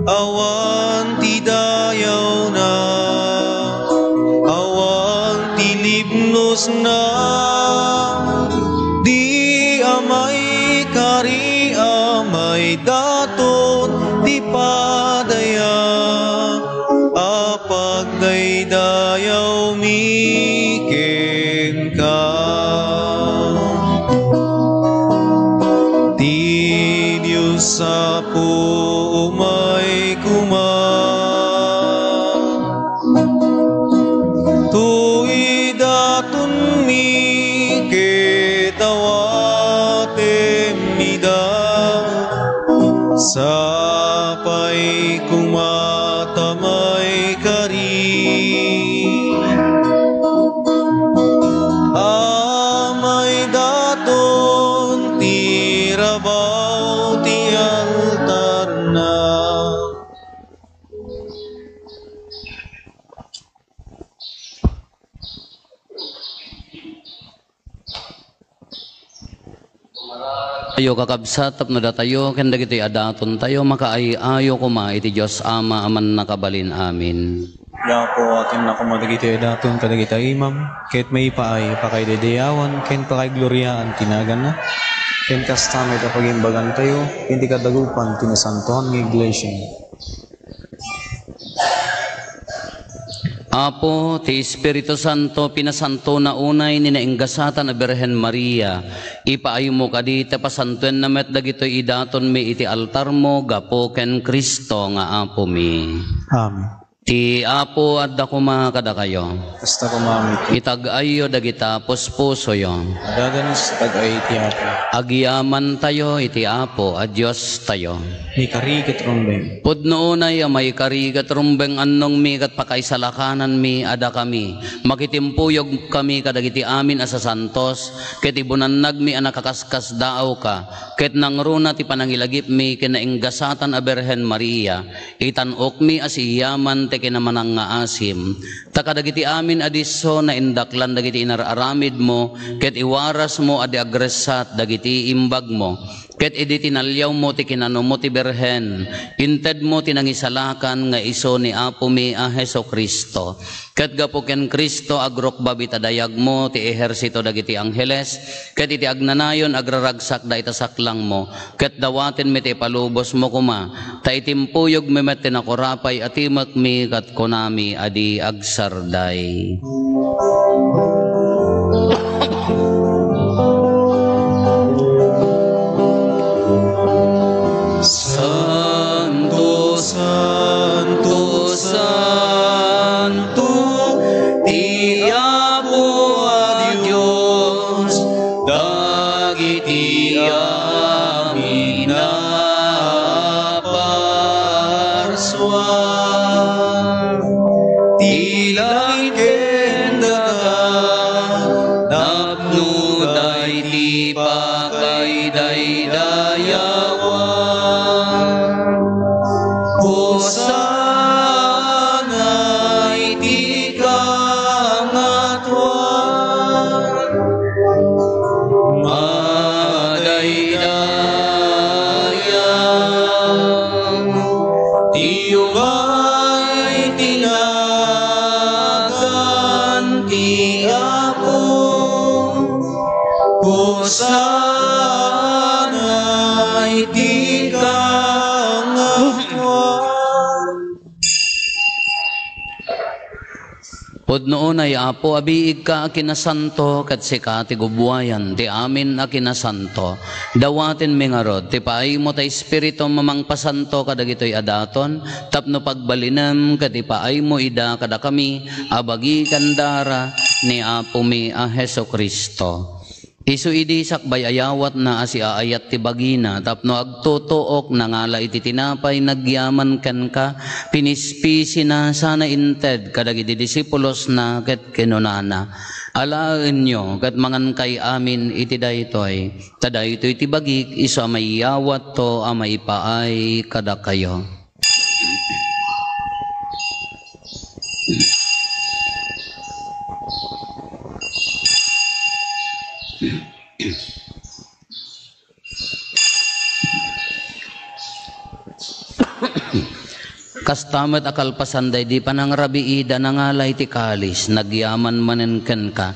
awan ti dayawna, awan Umay koma, to idatonmi ket awatem ida, sapay koma ta maikari. Amay daton ti rabaw ti altarna. Ayo, kakabsat, tapno datayo ken dagitoy a datontayo makaay-ayo koma iti Dios Ama a Mannakabalin. Amen. Apo, atenna koma dagitoy a daton kadagiti imam, ket maipaay, pakaidaydayawan, ken pakaigloriaan ti naganna. Ken kasta met a pagimbagantayo, ken ti kadagupan ti nasantoan nga iglesia. Apo, ti Espiritu Santo, pinasantona unay ni nainggasatan a Birhen Maria, ipaaymo kadi ta pasantoenna met dagitoy idatonmi iti altarmo gapu ken Cristo nga Apomi. Amen. Ti Apo adda koma kadakayo. Kasta koma met. Itag-ayyo dagita puspusoyo. Adda danes itag-ay ti Apo. Agyamantayo iti Apo a Diostayo. Maikari ket rumbeng. Pudno unay a maikari ket rumbeng, annongmi ket pakaisalakananmi a dakami, makitimpuyogkami kadagiti amin a sasantos, ket ibunannagmi a nakaskasdaawka, ket nangruna ti panangilagipmi ken nainggasatan a Birhen Maria, itan-okmi a siyaman ti kinamanangngaasim. Ta kadagiti amin a disso, naindaklan dagiti inar-aramidmo, ket iwarasmo a di agressat dagiti imbagmo. Ket idi tinaliawmo ti kinanumo ti Birhen, intedmo ti nangisalakan nga isu ni Apomi a Jesu-Cristo. Ket gapu ken Cristo, agrukbab ita dayagmo ti ehersito dagiti angheles, ket iti agnanayon agraragsakda ita saklangmo, ket dawatenmi ti ipalubosmo koma, ta itimpuyogmi met ti nakurapay a timekmi ket kunami a di agsarday. Santo, santo, santo, ti Apo a Dios, dagiti amin a parsua. Ti langit ken daga, tapno daydi pakaidaydayawan. Hosanna iti kangatoan. Madaydayaw ti umay ti nagan ti Apo. Hosanna iti kangatoan. Pudno unay, Apo, a biigka a kinasanto, ket sika ti gubbuayan ti amin a kinasanto. Dawatenmi ngarud ti paaymo ta Espiritum a mangpasanto kadagitoy a daton, tapno pagbalinem ket ipaaymo ida kadakami a bagi ken dara ni Apomi a Jesu-Cristo. Isu idi sakbay ayawatna a siaayat ti bagina tapno agtutuok, nangala iti tinapay nagyaman kenka, pinispisina sana inted kadagiti disipulosna ket kinunana, "Alaenyo ket mangankay amin iti daytoy, ta daytoy ti bagik isu a maiyawatto a maipaay kadakayo." Kasta met a kalpasan daydi panangrabiida, nangala iti kalis, nagyaman manen kenka,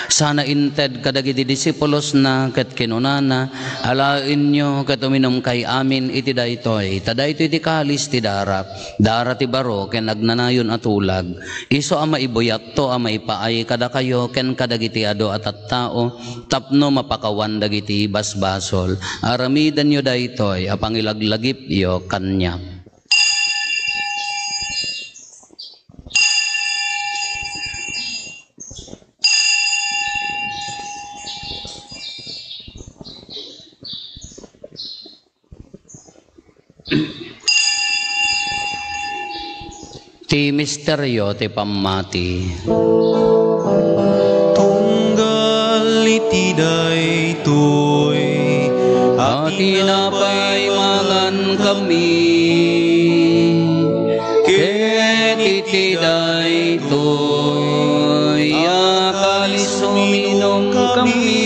sana inted kadagiti disipulosna ket kinunana, Alaenyo ket uminumkay amin iti daytoy, ta daytoy ti kalis ti darak, dara ti baro ken agnanayon a tulag. Isu a maibuyatto a maipaay kadakayo ken kadagiti adu a tattao tapno mapakawan dagiti basbasol. Aramidenyo daytoy a pangilaglagipyo kaniak. Ti misterio ti pammati. Tunggal iti daytoy a tinapay mangan kami, ket iti daytoy a kalis uminum kami,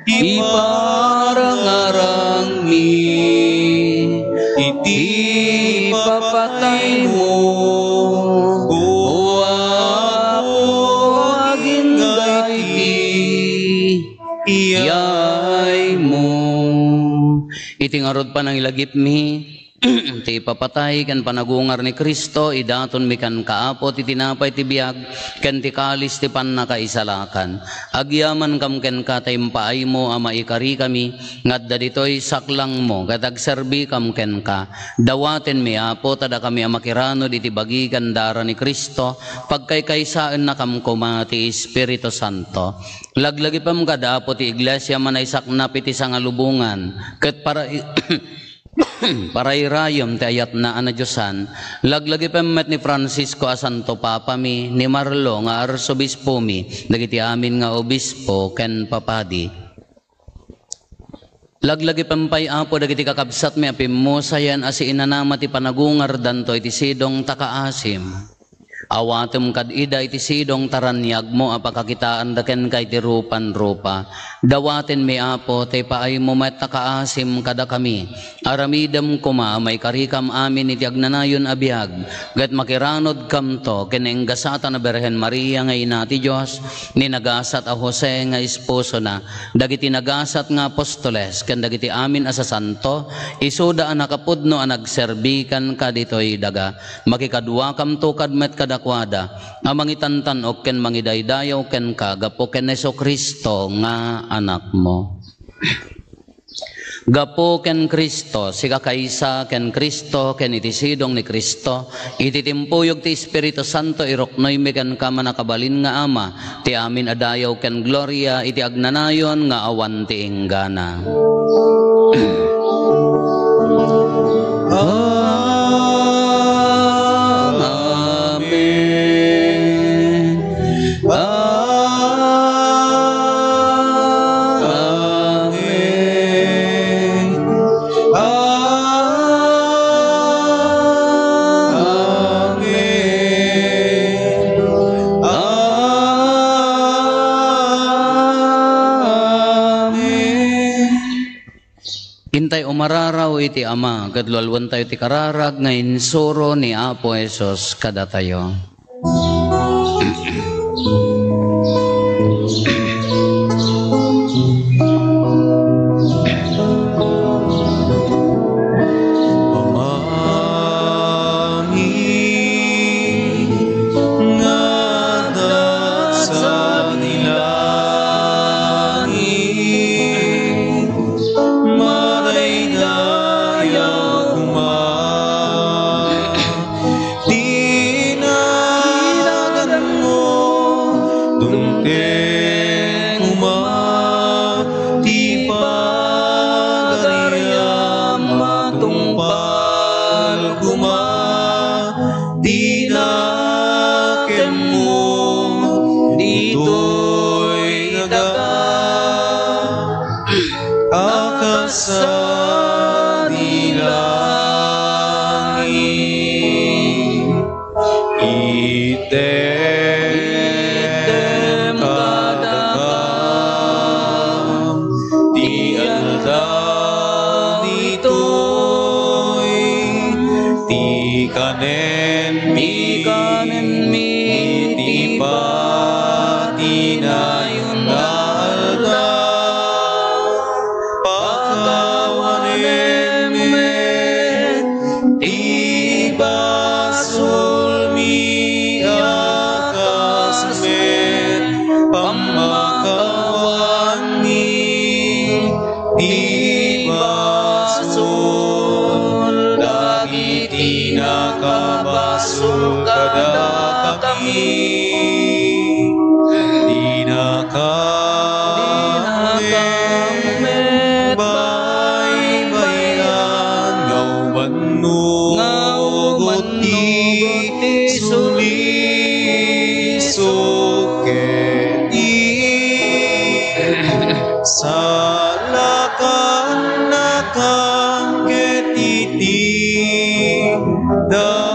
iparangarangmi iti ipapataymo, O Apo, agingga iti iyaymo. Iti ngarud panangilagipmi, ti ipapatay ken panagungar ni Cristo, idatonmi kenka, Apo, ti tinapay ti biag ken ti kalis ti pannakaisalakan. Agyamankam kenka ta impaaymo a maikarikami nga adda ditoy saklangmo ket agserbikam kenka. Dawatenmi, Apo, ta dakami a makiranod iti bagi ken dara ni Cristo, pagkaykaysaennakam koma ti Espiritu Santo. Laglagipem kad, Apo, ti iglesia a manaysaknap iti sangalubongan, ket para parairayem ti ayatna a nadiosan. Laglagipem met ni Francisco a Santo Papami, ni Marlo nga Arsobispomi, dagiti amin nga obispo ken papadi. Laglagipem pay, Apo, dagiti kakabsatmi a pimmusayen a siinanama ti panagungardanto iti sidong ta kaasim. Awatem kad ida iti sidong ta raniagmo a pakakitaanda kenka iti rupan-rupa. Dawatenmi, Apo, ta ipaaymo met a kaasim kadakami. Aramidem koma a maikarikam amin iti agnanayon a biag, ket makiranodkamto ken ni enggasatan a Birhen Maria nga Ina ti Dios, ni nagasat a Jose nga esposona, dagiti nagasat nga apostoles, ken dagiti amin a sasanto, isuda a nakapudno a nagserbi kenka ditoy daga. Makikaduakamto kad met kadakuada a mangitantan-ok ken mangidaydayaw kenka gapu ken Jesu-Cristo nga Anakmo. Gapu ken Cristo, sikakaysa ken Cristo, ken iti sidong ni Cristo, iti timpuyog ti Espiritu Santo, iruknoymi kenka, mannakabalin nga Ama, ti amin a dayaw ken gloria iti agnanayon nga awan ti inggana. Amen. Amen. Amen. Intay umararaw iti Ama, ket lualuentayo ti kararag nga insuro ni Apo Jesus kadatayo. Amami nga adda sadi langit, madaydayaw koma ti naganmo, dumteng koma ti pagariam, matungpal koma ti nakemmo ditoy daga a kas sadi langit. Itdem kadaka ti aldaw ditoy, ti kanenmi, ti kanenmi iti patinayon nga aldaw. basolmi a kas met pammakawanmi ti basol dagiti nakabasol kadakami. Dinakam met baybay-an nga umannugot ti sulisok ket ti salakannakam ket iti dakes.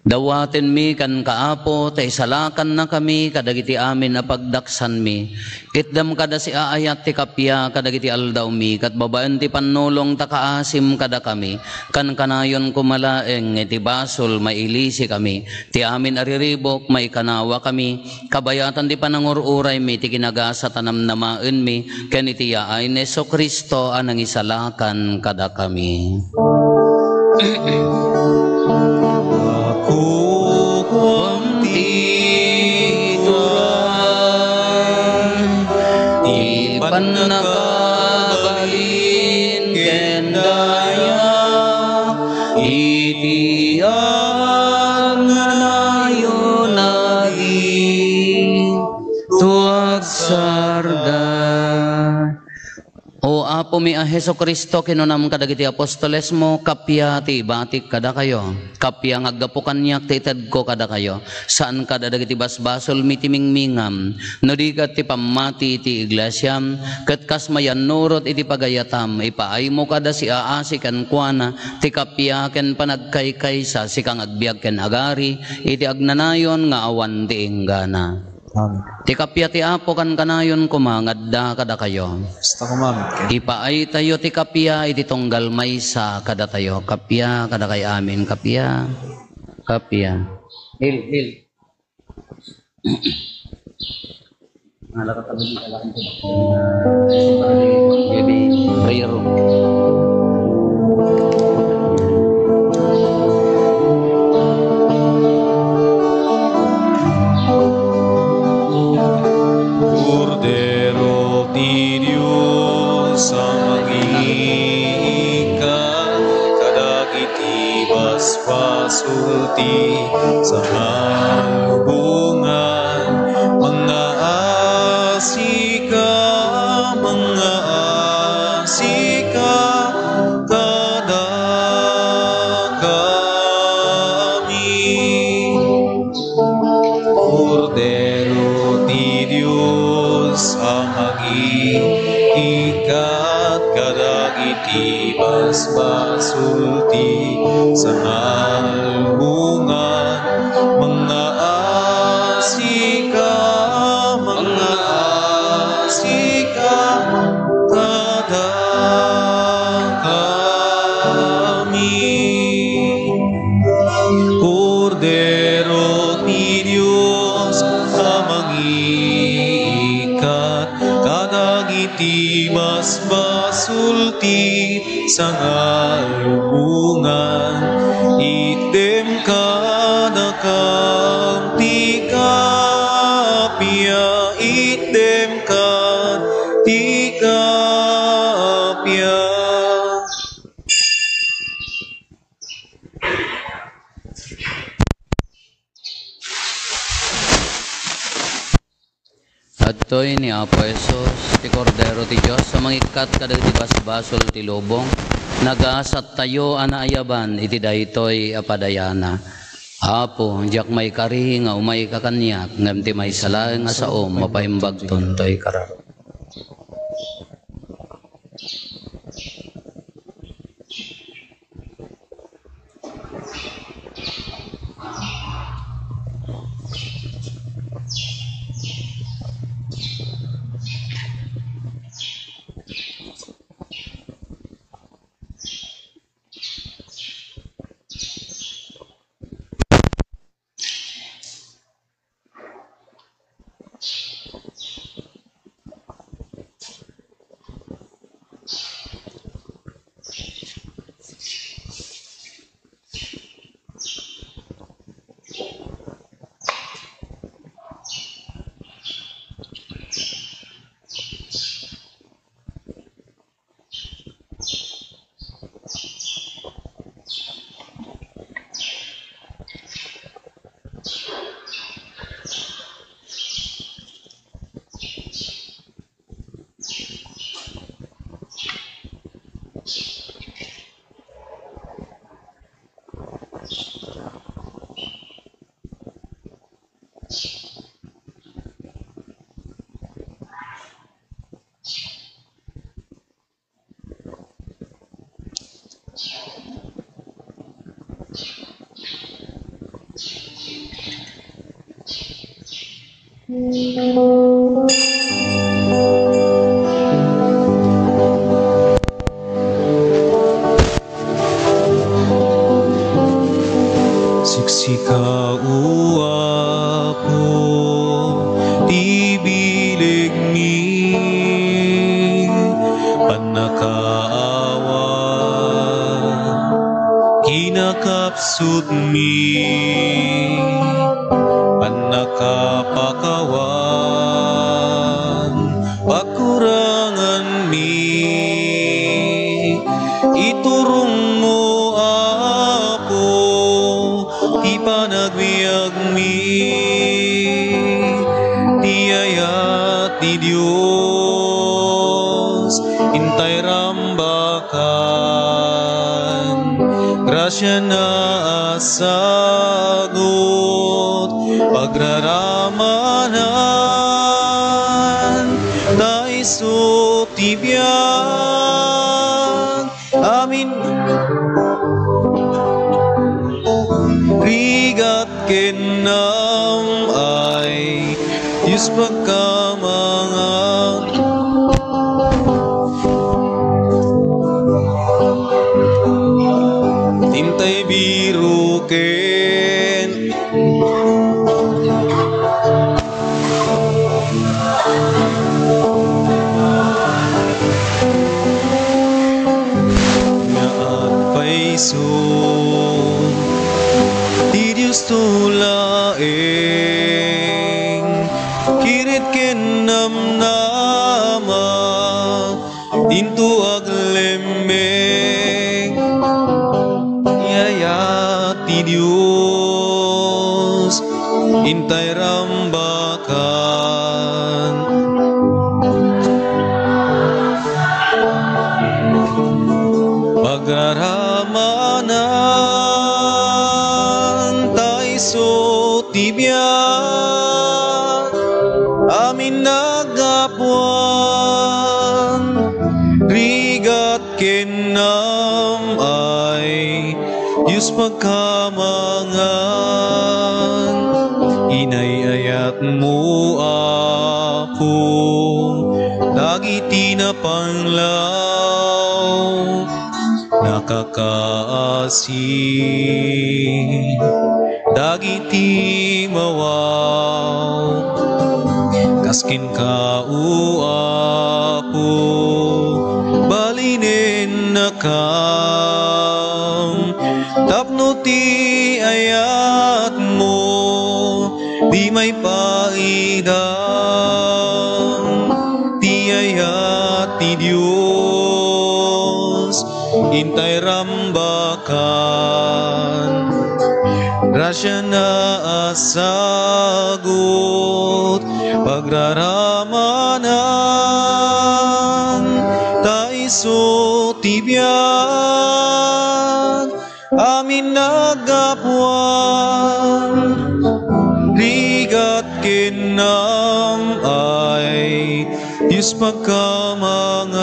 Dawatenmi kenka, Apo, ta isalakannakami kadagiti amin a pagdaksanmi. Itdem kada siaayat ti kappia kadagiti aldawmi, ket babaen ti pannulong ta kaasim kadakami. Kankanayon koma laeng iti basol, mailisikami. Ti amin a riribuk, maikanawakami. Kabayatan ti panangur-uraymi, ti kinagasat a namnamaenmi, ken iti yaay ni Jesu-Cristo a nangisalakan kadakami. Kukuam ti turay, ti pannakabalin ken daya, iti agnanayon a di tuagsarda. O Apomi a Jesu-Cristo, kinunam kadagiti apostolesmo, kappia ti ibatik kadakayo. Kappia nga aggapu kaniak ti itedko kadakayo. Saan kada dagiti basbasolmi ti mingmingam, no di ket ti pammati iti iglesiam, ket kas mayannurot iti pagayatam, ipaaymo kada siaasi kenkuana ti kappia ken panagkaykaysa, sika nga agbiag ken agari iti agnanayon nga awan ti inggana. Amen. Ti kappia ti Apo kankanayon koma nga adda kadakayo. Kasta koma met ken. Ipaaytayo ti kappia iti tunggal maysa kadatayo. Kappia kadakay amin, kappia. Kappia. Hil, hil. Ngalak ka tabi, ngalak ka tabi. Baby, prayer room. Kordero ti Dios a mangiikkat kadagiti basbasol ti sangalubongan, mangngaasika, mangngaasika kadakami. Kordero ti Dios a mangiikkat kadagiti basbasol ti sangalubongan, mangngaasika, mangngaasika kadakami. Kordero ti Dios a mangiikkat kadagiti basbasol ti sangalubongan, itdem kadakam ti kappia, itdem kad ti kappia. Adtoy ni Apo Jesus, ti Kordero ti Dios a mangikkat kadagiti basbasol ti lubong. Nagasattayo a naayaban iti daytoy a padayana. Apo, diak maikari nga umayka kaniak, ngem ti maysa laeng a saom, mapaimbagton toy kararua. Siksika, O Apo, ti bilegmi, pannakaawat, kinakapsutmi, pannakapakawan, pagkuranganmi. Iturongmo, Apo, ti panagbiagmi, ti ayat ti Dios, intay rambakan, grasiana a sagut, pagraramanan, ta isu ti biag. Amin. Rigat ken naam-ay, Dios pagkamangan. Intay biroken. Nga agpayso ti Diosto laeng, kired ken namnama, dinto aglemmeng. Ti ayat ti Dios, intay rambakan, pagraramanan, ta isu ti biag, amin naggapuan, rigat ken naam-ay, Dios pagkamangan. Inay-ayatmo, Apo, dagiti napanglaw, nakakaasi dagiti mawaw. Kas kenka, O Apo, balinennakam, tapno ti ayatmo di maipaidam. Ti ayat ti Dios, intay rambakan, grasiana a sagut, pagraramanan, ta isu ti biag, amin naggapuan, rigat ken naam-ay, Dios pagkamangan.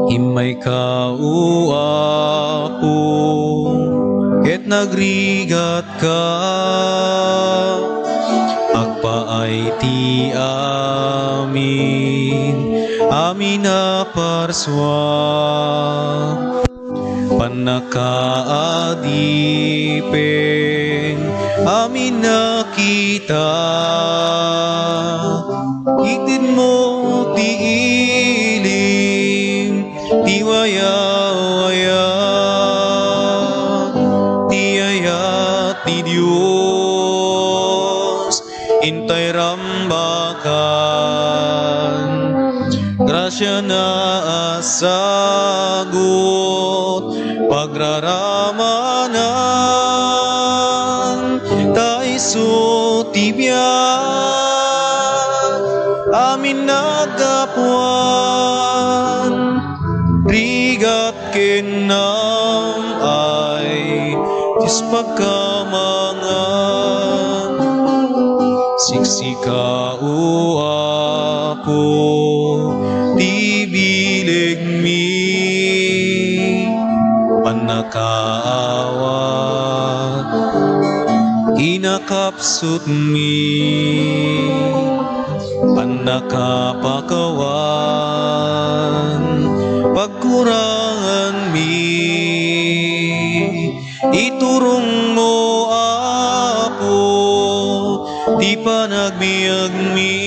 Immayka, O Apo, ket nagrigatka. Agpaay ti amin, amin a parsua. Pannakaadipen, amin a kita. Itedmo ti ilim ti wayawaya, ti ayat ti Dios, intay rambakan, grasiana a sagut, pagraramanan, ta isu ti biag, amin naggapuan, rigat ken naam-ay, Dios pagkamangan. Siksika, O Apo, ti bilegmi, pannakaawat, Nakapsutmi, pannakapakawan, pagkuranganmi, iturongmo, Apo, ti panagbiagmi.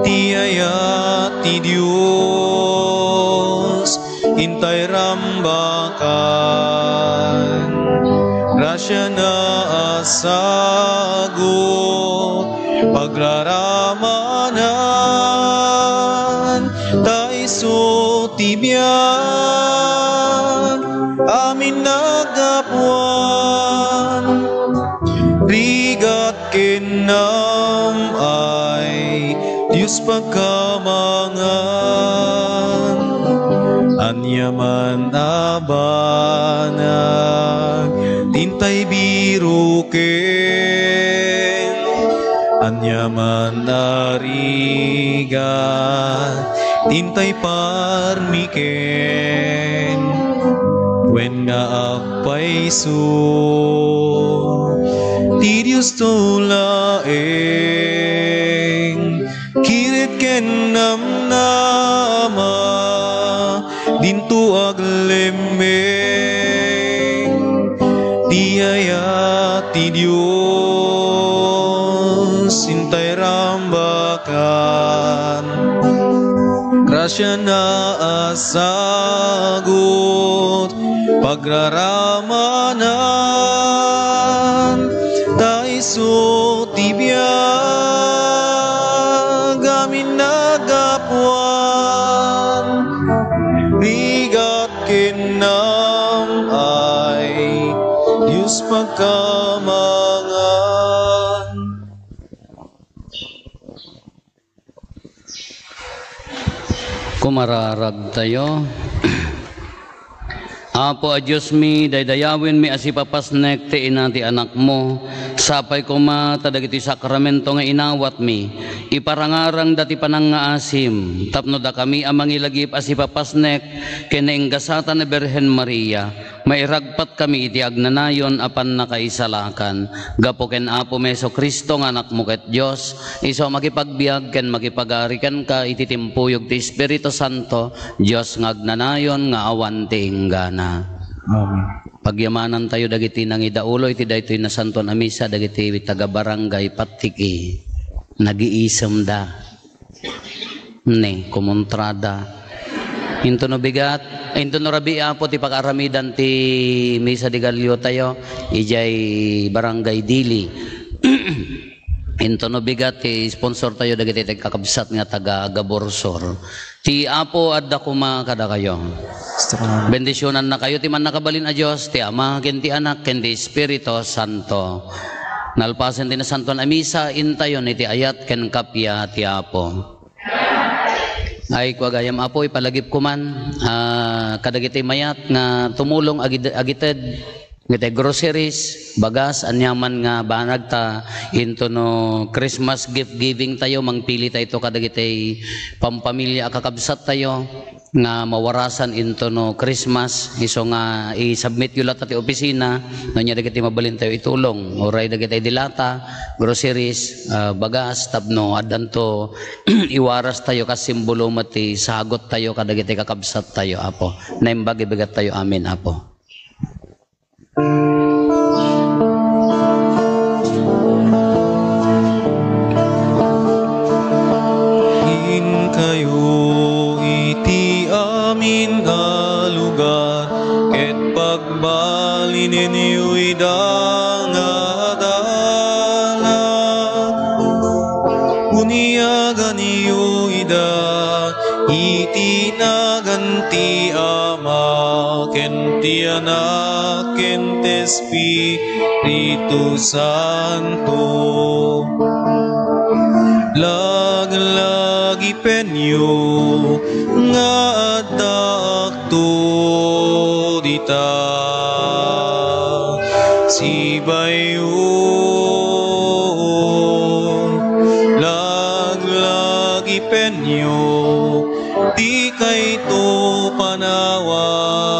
Ti ayat ti Dios, intay rambakan, grasiana a sagut, pagraramanan, ta isu ti biag, amin nagapuan, rigat ken nam-ay, Dios pagkamangan. Ania man a banag, tintay biruken, ania man a rigat, tintay parmiken, wen nga agpayso ti Diosto laeng, kired ken namnama, dinto aglemmeng ti ayat ti Dios, intay rambakan, grasiana a sagut, pagraramanan, ta isu ti biag, amin nagapuan, rigat ken nam-ay, Dios pagkamangan. Kumararag tayo. Apo a Diosmi, daydayawenmi a sipapasnek ti ina ti Anakmo. Sapay koma ta dagiti sakramento nga inawatmi, iparangarangda ti panangngaasim, tapno dakami a mangilagip a sipapasnek ken nainggasatan a Birhen Maria, mairagpatkami iti agnanayon a pannakaisalakan. Gapu ken Apomi Jesu-Cristo nga Anakmo ket Dios, isu a makipagbiag ken makipagari kenka iti timpuyog ti Espiritu Santo, Dios nga agnanayon nga awan ti inggana. Amen. Pagyamanantayo dagiti nangidaulo iti daytoy nasantoan a misa, dagiti taga-barangay Patiki. Nagiisemda. Ne, kumontrada. Intono bigat, intono rabii, Apo, ti pakaaramidan ti Misa de Gallo tayo, idiay Barangay Dili. Intono bigat ti sponsor tayo dagiti kakabsat nga taga Gaborsor. Ti Apo adda koma kadakayo. Bendisionannakayo ti Mannakabalin a Dios, ti Ama, ken ti Anak, ken ti Espiritu Santo. Nalpasen ti nasantoan a misa, intayon iti ayat ken kappia ti Apo. Ay, kua gayam, Apo, ipalagipko man, ah, kadagiti mayat nga tumulong agid-, agited, dagiti groceries, bagas, aniaman nga banag ta intono Christmas gift giving tayo, mangpili tayo kadagiti pampamilya a kakabsat tayo nga mawarasan intono Christmas, isu nga i-submit yo latta ti opisina, no ania dagiti mabalin tayo itulong, uray dagiti dilata, groceries, ah, bagas, tapno addanto iwaras tayo kas simbolo met ti sagut tayo kadagiti kakabsat tayo, Apo. Naimbag ibagat tayo amin, Apo. Inkayo iti amin a lugar, ket pagbalinenyo ida nga adalan. Bunyaganyo ida iti nagan ti Ama, ken ti Anak, ken ti Espiritu Santo. Laglagipenyo nga addaakto dita. Sibayo, laglagipenyo, dikayto panawan.